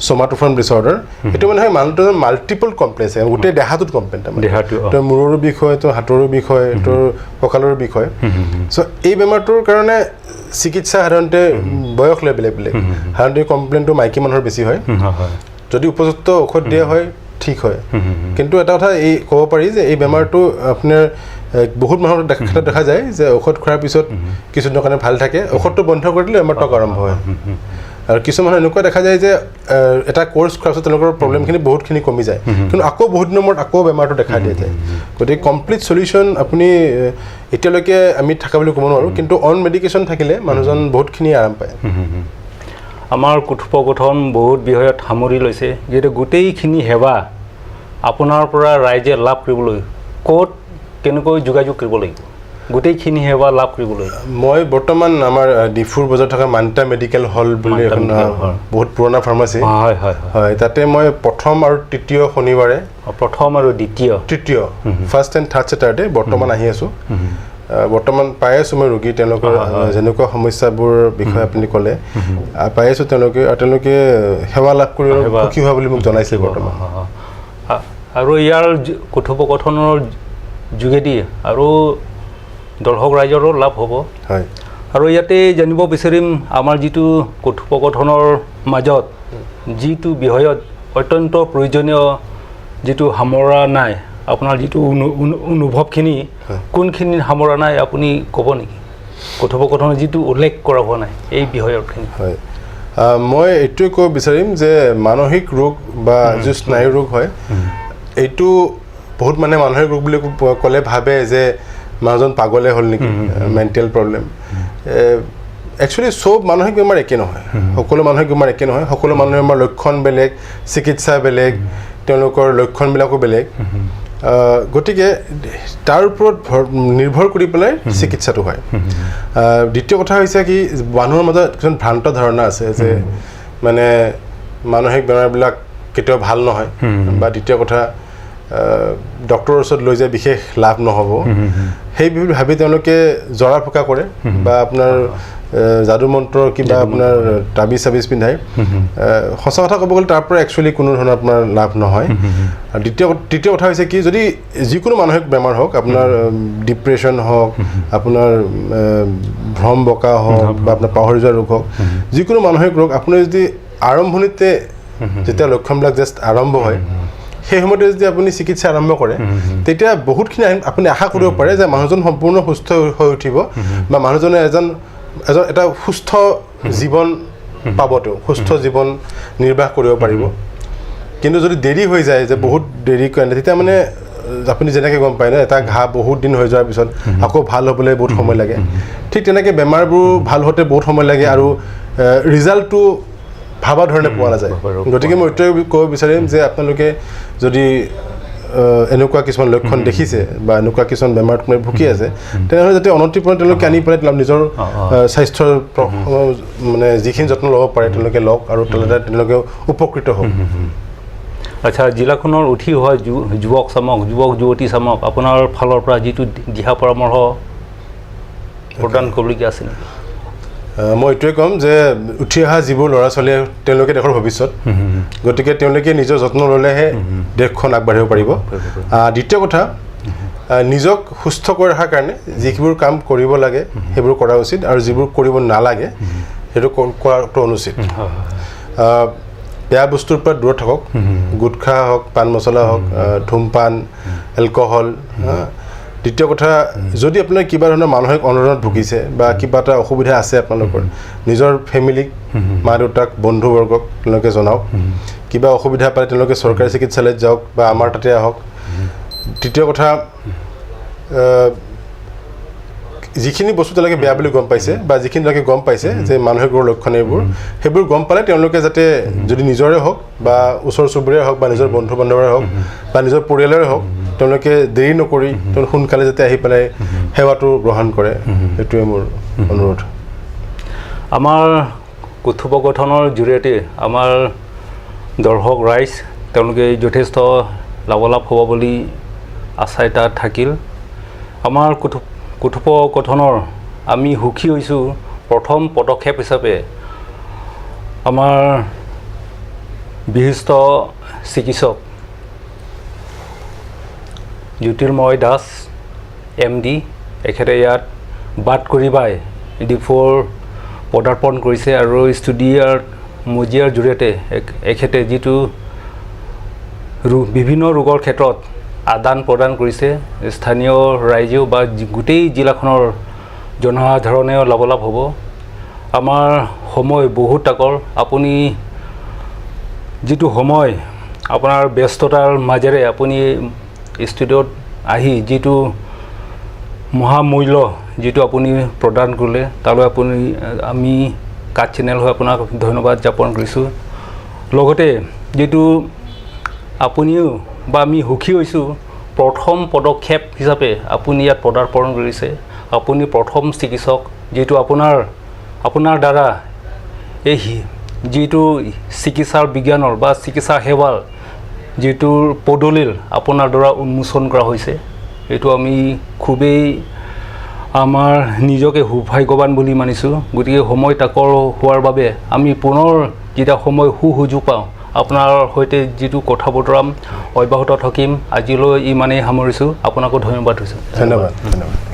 চমাটোফৰ্ম ডিছঅৰ্ডাৰ। এইটো মানে হয় মানুহটোৰ মাল্টিপল কমপ্লেইন আছে, গোটেই দেহাটোত কমপ্লেইন, তাৰমানে তেওঁৰ মূৰৰো বিষ হয়, তেওঁৰ হাতৰো বিষ হয়, তেওঁৰ কঁকালৰো বিষ হয়। চ' এই বেমাৰটোৰ কাৰণে চিকিৎসা সাধাৰণতে বয়স লৈ বেলেগ বেলেগ, সাধাৰণতে কমপ্লেইনটো মাইকী মানুহৰ বেছি হয়। যদি উপযুক্ত ঔষধ দিয়া হয় ঠিক হয়। কিন্তু এটা কথা এই ক'ব পাৰি যে এই বেমাৰটো আপোনাৰ বহুত মানুহৰ ক্ষেত্ৰত দেখা যায় যে ঔষধ খোৱাৰ পিছত কিছুদিনৰ কাৰণে ভাল থাকে, ঔষধটো বন্ধ কৰি দিলে বেমাৰটো আৰম্ভ হয়। আৰু কিছুমান এনেকুৱা দেখা যায় যে এটা কোৰ্চ খোৱাৰ পিছত তেওঁলোকৰ প্ৰব্লেমখিনি বহুতখিনি কমি যায়, কিন্তু আকৌ বহুত দিনৰ মূৰত আকৌ বেমাৰটো দেখা দিয়া যায়। গতিকে কমপ্লিট চলিউশ্যন আপুনি এতিয়ালৈকে আমি থকা বুলি ক'ব নোৱাৰোঁ, কিন্তু অন মেডিকেশ্যন থাকিলে মানুহজন বহুতখিনি আৰাম পায়। আমাৰ কথোপকথন বহুত বিষয়ত সামৰি লৈছে, যিহেতু গোটেইখিনি সেৱা আপোনাৰ পৰা ৰাইজে লাভ কৰিবলৈ ক'ত কেনেকৈ যোগাযোগ কৰিব লাগিব, গোটেইখিনি সেৱা লাভ কৰিবলৈ? মই বৰ্তমান আমাৰ ডিফুৰ বজাৰত থকা মান্তা মেডিকেল হল বুলি এখন বহুত পুৰণা ফাৰ্মাচী, হয় হয় হয়, তাতে মই প্ৰথম আৰু তৃতীয় শনিবাৰে, প্ৰথম আৰু দ্বিতীয়, তৃতীয়, ফাৰ্ষ্ট এণ্ড থাৰ্ড ছেটাৰডে বৰ্তমান আহি আছোঁ। বৰ্তমান পাই আছোঁ মই ৰোগী, তেওঁলোকৰ যেনেকুৱা সমস্যাবোৰ বিষয়ে আপুনি ক'লে পাই আছোঁ তেওঁলোকে, আৰু তেওঁলোকে সেৱা লাভ কৰি সুখী হোৱা বুলি মোক জনাইছে বৰ্তমান। আৰু ইয়াৰ কথোপকথনৰ যোগেদি আৰু দৰ্শক ৰাইজৰো লাভ হ'ব। হয়। আৰু ইয়াতে জানিব বিচাৰিম, আমাৰ যিটো কথোপকথনৰ মাজত যিটো বিষয়ত অত্যন্ত প্ৰয়োজনীয় যিটো সামৰা নাই, আপোনাৰ যিটো অনুভৱখিনি কোনখিনি সামৰা নাই আপুনি ক'ব নেকি? কথোপকথনৰ যিটো উল্লেখ কৰা হোৱা নাই এই বিষয়খিনি। হয়, মই এইটোৱে ক'ব বিচাৰিম যে মানসিক ৰোগ বা যিটো স্নায়ু ৰোগ হয়, এইটো বহুত মানে মানসিক ৰোগ বুলি ক'লে ভাবে যে মানুহজন পাগলে হ'ল নেকি, মেণ্টেল প্ৰব্লেম। একচুৱেলি চব মানসিক বেমাৰ একে নহয়, সকলো মানসিক বেমাৰ একে নহয়, সকলো মানুহৰ বেমাৰ লক্ষণ বেলেগ, চিকিৎসা বেলেগ, তেওঁলোকৰ লক্ষণবিলাকো বেলেগ। গতিকে তাৰ ওপৰত নিৰ্ভৰ কৰি পেলাই চিকিৎসাটো হয়। দ্বিতীয় কথা হৈছে কি, মানুহৰ মাজত কিছুমান ভ্ৰান্ত ধাৰণা আছে যে মানে মানসিক বেমাৰবিলাক কেতিয়াও ভাল নহয়, বা দ্বিতীয় কথা ডক্টৰৰ ওচৰত লৈ যায় বিশেষ লাভ নহ'ব, সেই ভাবি তেওঁলোকে জৰা ফুকা কৰে বা আপোনাৰ যাদু মন্ত্ৰ কিবা আপোনাৰ তাবিজ চাবিজ পিন্ধাই। সঁচা কথা ক'ব গ'লে তাৰ পৰা একচুৱেলি কোনো ধৰণৰ আপোনাৰ লাভ নহয়। আৰু তৃতীয় কথা হৈছে কি, যদি যিকোনো মানসিক বেমাৰ হওক, আপোনাৰ ডিপ্ৰেশ্যন হওক, আপোনাৰ ভ্ৰম বকা হওক, বা আপোনাৰ পাহৰি যোৱা ৰোগ হওক, যিকোনো মানসিক ৰোগ আপুনি যদি আৰম্ভণিতে যেতিয়া লক্ষণবিলাক জাষ্ট আৰম্ভ হয় সেই সময়তে যদি আপুনি চিকিৎসা আৰম্ভ কৰে, তেতিয়া বহুতখিনি আপুনি আশা কৰিব পাৰে যে মানুহজন সম্পূৰ্ণ সুস্থ হৈ উঠিব, বা মানুহজনে এজন এজন এটা সুস্থ জীৱন পাব, তেওঁ সুস্থ জীৱন নিৰ্বাহ কৰিব পাৰিব। কিন্তু যদি দেৰি হৈ যায়, যে বহুত দেৰি কৰে, তেতিয়া মানে আপুনি যেনেকৈ গম পায় ন, এটা ঘাঁ বহুত দিন হৈ যোৱাৰ পিছত আকৌ ভাল হ'বলৈ বহুত সময় লাগে, ঠিক তেনেকৈ বেমাৰবোৰ ভাল হওঁতে বহুত সময় লাগে আৰু ৰিজাল্টটো ভাবা ধৰণে পোৱা নাযায়। গতিকে মই এইটোৱে ক'ব বিচাৰিম যে আপোনালোকে যদি এনেকুৱা কিছুমান লক্ষণ দেখিছে বা এনেকুৱা কিছুমান বেমাৰত কোনোবাই ভুগি আছে, তেনেহ'লে যাতে অনতিপলমে তেওঁলোকে আনি পেলাই তেওঁলোক নিজৰ স্বাস্থ্যৰ মানে যিখিনি যত্ন ল'ব পাৰে তেওঁলোকে লওক আৰু তেওঁলোকে উপকৃত হওক। আচ্ছা, জিলাখনৰ উঠি অহা যুৱক চামক, যুৱক যুৱতী চামক আপোনাৰ ফালৰ পৰা যিটো দিহা পৰামৰ্শ প্ৰদান কৰিবলগীয়া আছে নেকি? মই এইটোৱে ক'ম যে উঠি অহা যিবোৰ ল'ৰা ছোৱালীয়ে, তেওঁলোকে দেশৰ ভৱিষ্যত, গতিকে তেওঁলোকে নিজৰ যত্ন ল'লেহে দেশখন আগবাঢ়িব পাৰিব। দ্বিতীয় কথা, নিজক সুস্থ কৰি ৰখাৰ কাৰণে যিবোৰ কাম কৰিব লাগে সেইবোৰ কৰা উচিত, আৰু যিবোৰ কৰিব নালাগে সেইটো কৰাটো অনুচিত। বেয়া বস্তুৰ পৰা দূৰত থাকক, গুটখা হওক, পাণ মছলা হওক, ধূমপান, এলকহল। দ্বিতীয় কথা, যদি আপোনাৰ কিবা ধৰণৰ মানসিক অনৰণত ভুগিছে বা কিবা এটা অসুবিধা আছে, আপোনালোকৰ নিজৰ ফেমিলিক, মা দেউতাক, বন্ধুবৰ্গক তেওঁলোকে জনাওক। কিবা অসুবিধা পালে তেওঁলোকে চৰকাৰী চিকিৎসালয়ত যাওক বা আমাৰ তাতে আহক। তৃতীয় কথা, যিখিনি বস্তু তেওঁলোকে বেয়া বুলি গম পাইছে বা যিখিনি তেওঁলোকে গম পাইছে যে মানসিক ৰোগৰ লক্ষণ এইবোৰ, সেইবোৰ গম পালে তেওঁলোকে যাতে যদি নিজৰে হওক বা ওচৰ চুবুৰীয়াৰে হওক বা নিজৰ বন্ধু বান্ধৱৰে হওক বা নিজৰ পৰিয়ালৰে হওক, তেওঁলোকে দেৰি নকৰি তেওঁলোক সোনকালে যাতে আহি পেলাই সেৱাটো গ্ৰহণ কৰে, সেইটোৱে মোৰ অনুৰোধ। আমাৰ কথোপকথনৰ জৰিয়তে আমাৰ দৰ্শক ৰাইজ তেওঁলোকে যথেষ্ট লাভালাভ হ'ব বুলি আশা এটা থাকিল। আমাৰ কথোপকথনৰ আমি সুখী হৈছোঁ। প্ৰথম পদক্ষেপ হিচাপে আমাৰ বিশিষ্ট চিকিৎসক জ্যোতিৰ্ময় দাস MD এখেতে ইয়াত বাট কৰিবাই ডিফুৰ পদাৰ্পণ কৰিছে আৰু ষ্টুডিঅ'ৰ মজিয়াৰ জৰিয়তে এখেতে যিটো বিভিন্ন ৰোগৰ ক্ষেত্ৰত আদান প্ৰদান কৰিছে, স্থানীয় ৰাইজেও বা গোটেই জিলাখনৰ জনসাধাৰণেও লাভালাভ হ'ব। আমাৰ সময় বহুত তাকৰ, আপুনি যিটো সময় আপোনাৰ ব্যস্ততাৰ মাজেৰে আপুনি ষ্টুডিঅ'ত আহি যিটো মহামূল্য যিটো আপুনি প্ৰদান কৰিলে, তালৈ আপুনি আমি কাট চেনেল হৈ আপোনাক ধন্যবাদ জ্ঞাপন কৰিছোঁ। লগতে যিটো আপুনিও বা আমি সুখী হৈছোঁ, প্ৰথম পদক্ষেপ হিচাপে আপুনি ইয়াত পদাৰ্পণ কৰিছে। আপুনি প্ৰথম চিকিৎসক যিটো আপোনাৰ দ্বাৰা এই যিটো চিকিৎসাৰ বিজ্ঞানৰ বা চিকিৎসা সেৱাৰ যিটোৰ পদলিল আপোনাৰ দ্বাৰা উন্মোচন কৰা হৈছে, এইটো আমি খুবেই আমাৰ নিজকে সৌভাগ্যৱান বুলি মানিছোঁ। গতিকে সময় তাকৰ হোৱাৰ বাবে আমি পুনৰ যেতিয়া সময় সুযোগ পাওঁ, আপোনাৰ সৈতে যিটো কথা বতৰা অব্যাহত থাকিম। আজিলৈ ইমানেই সামৰিছোঁ। আপোনাকো ধন্যবাদ হৈছোঁ। ধন্যবাদ, ধন্যবাদ।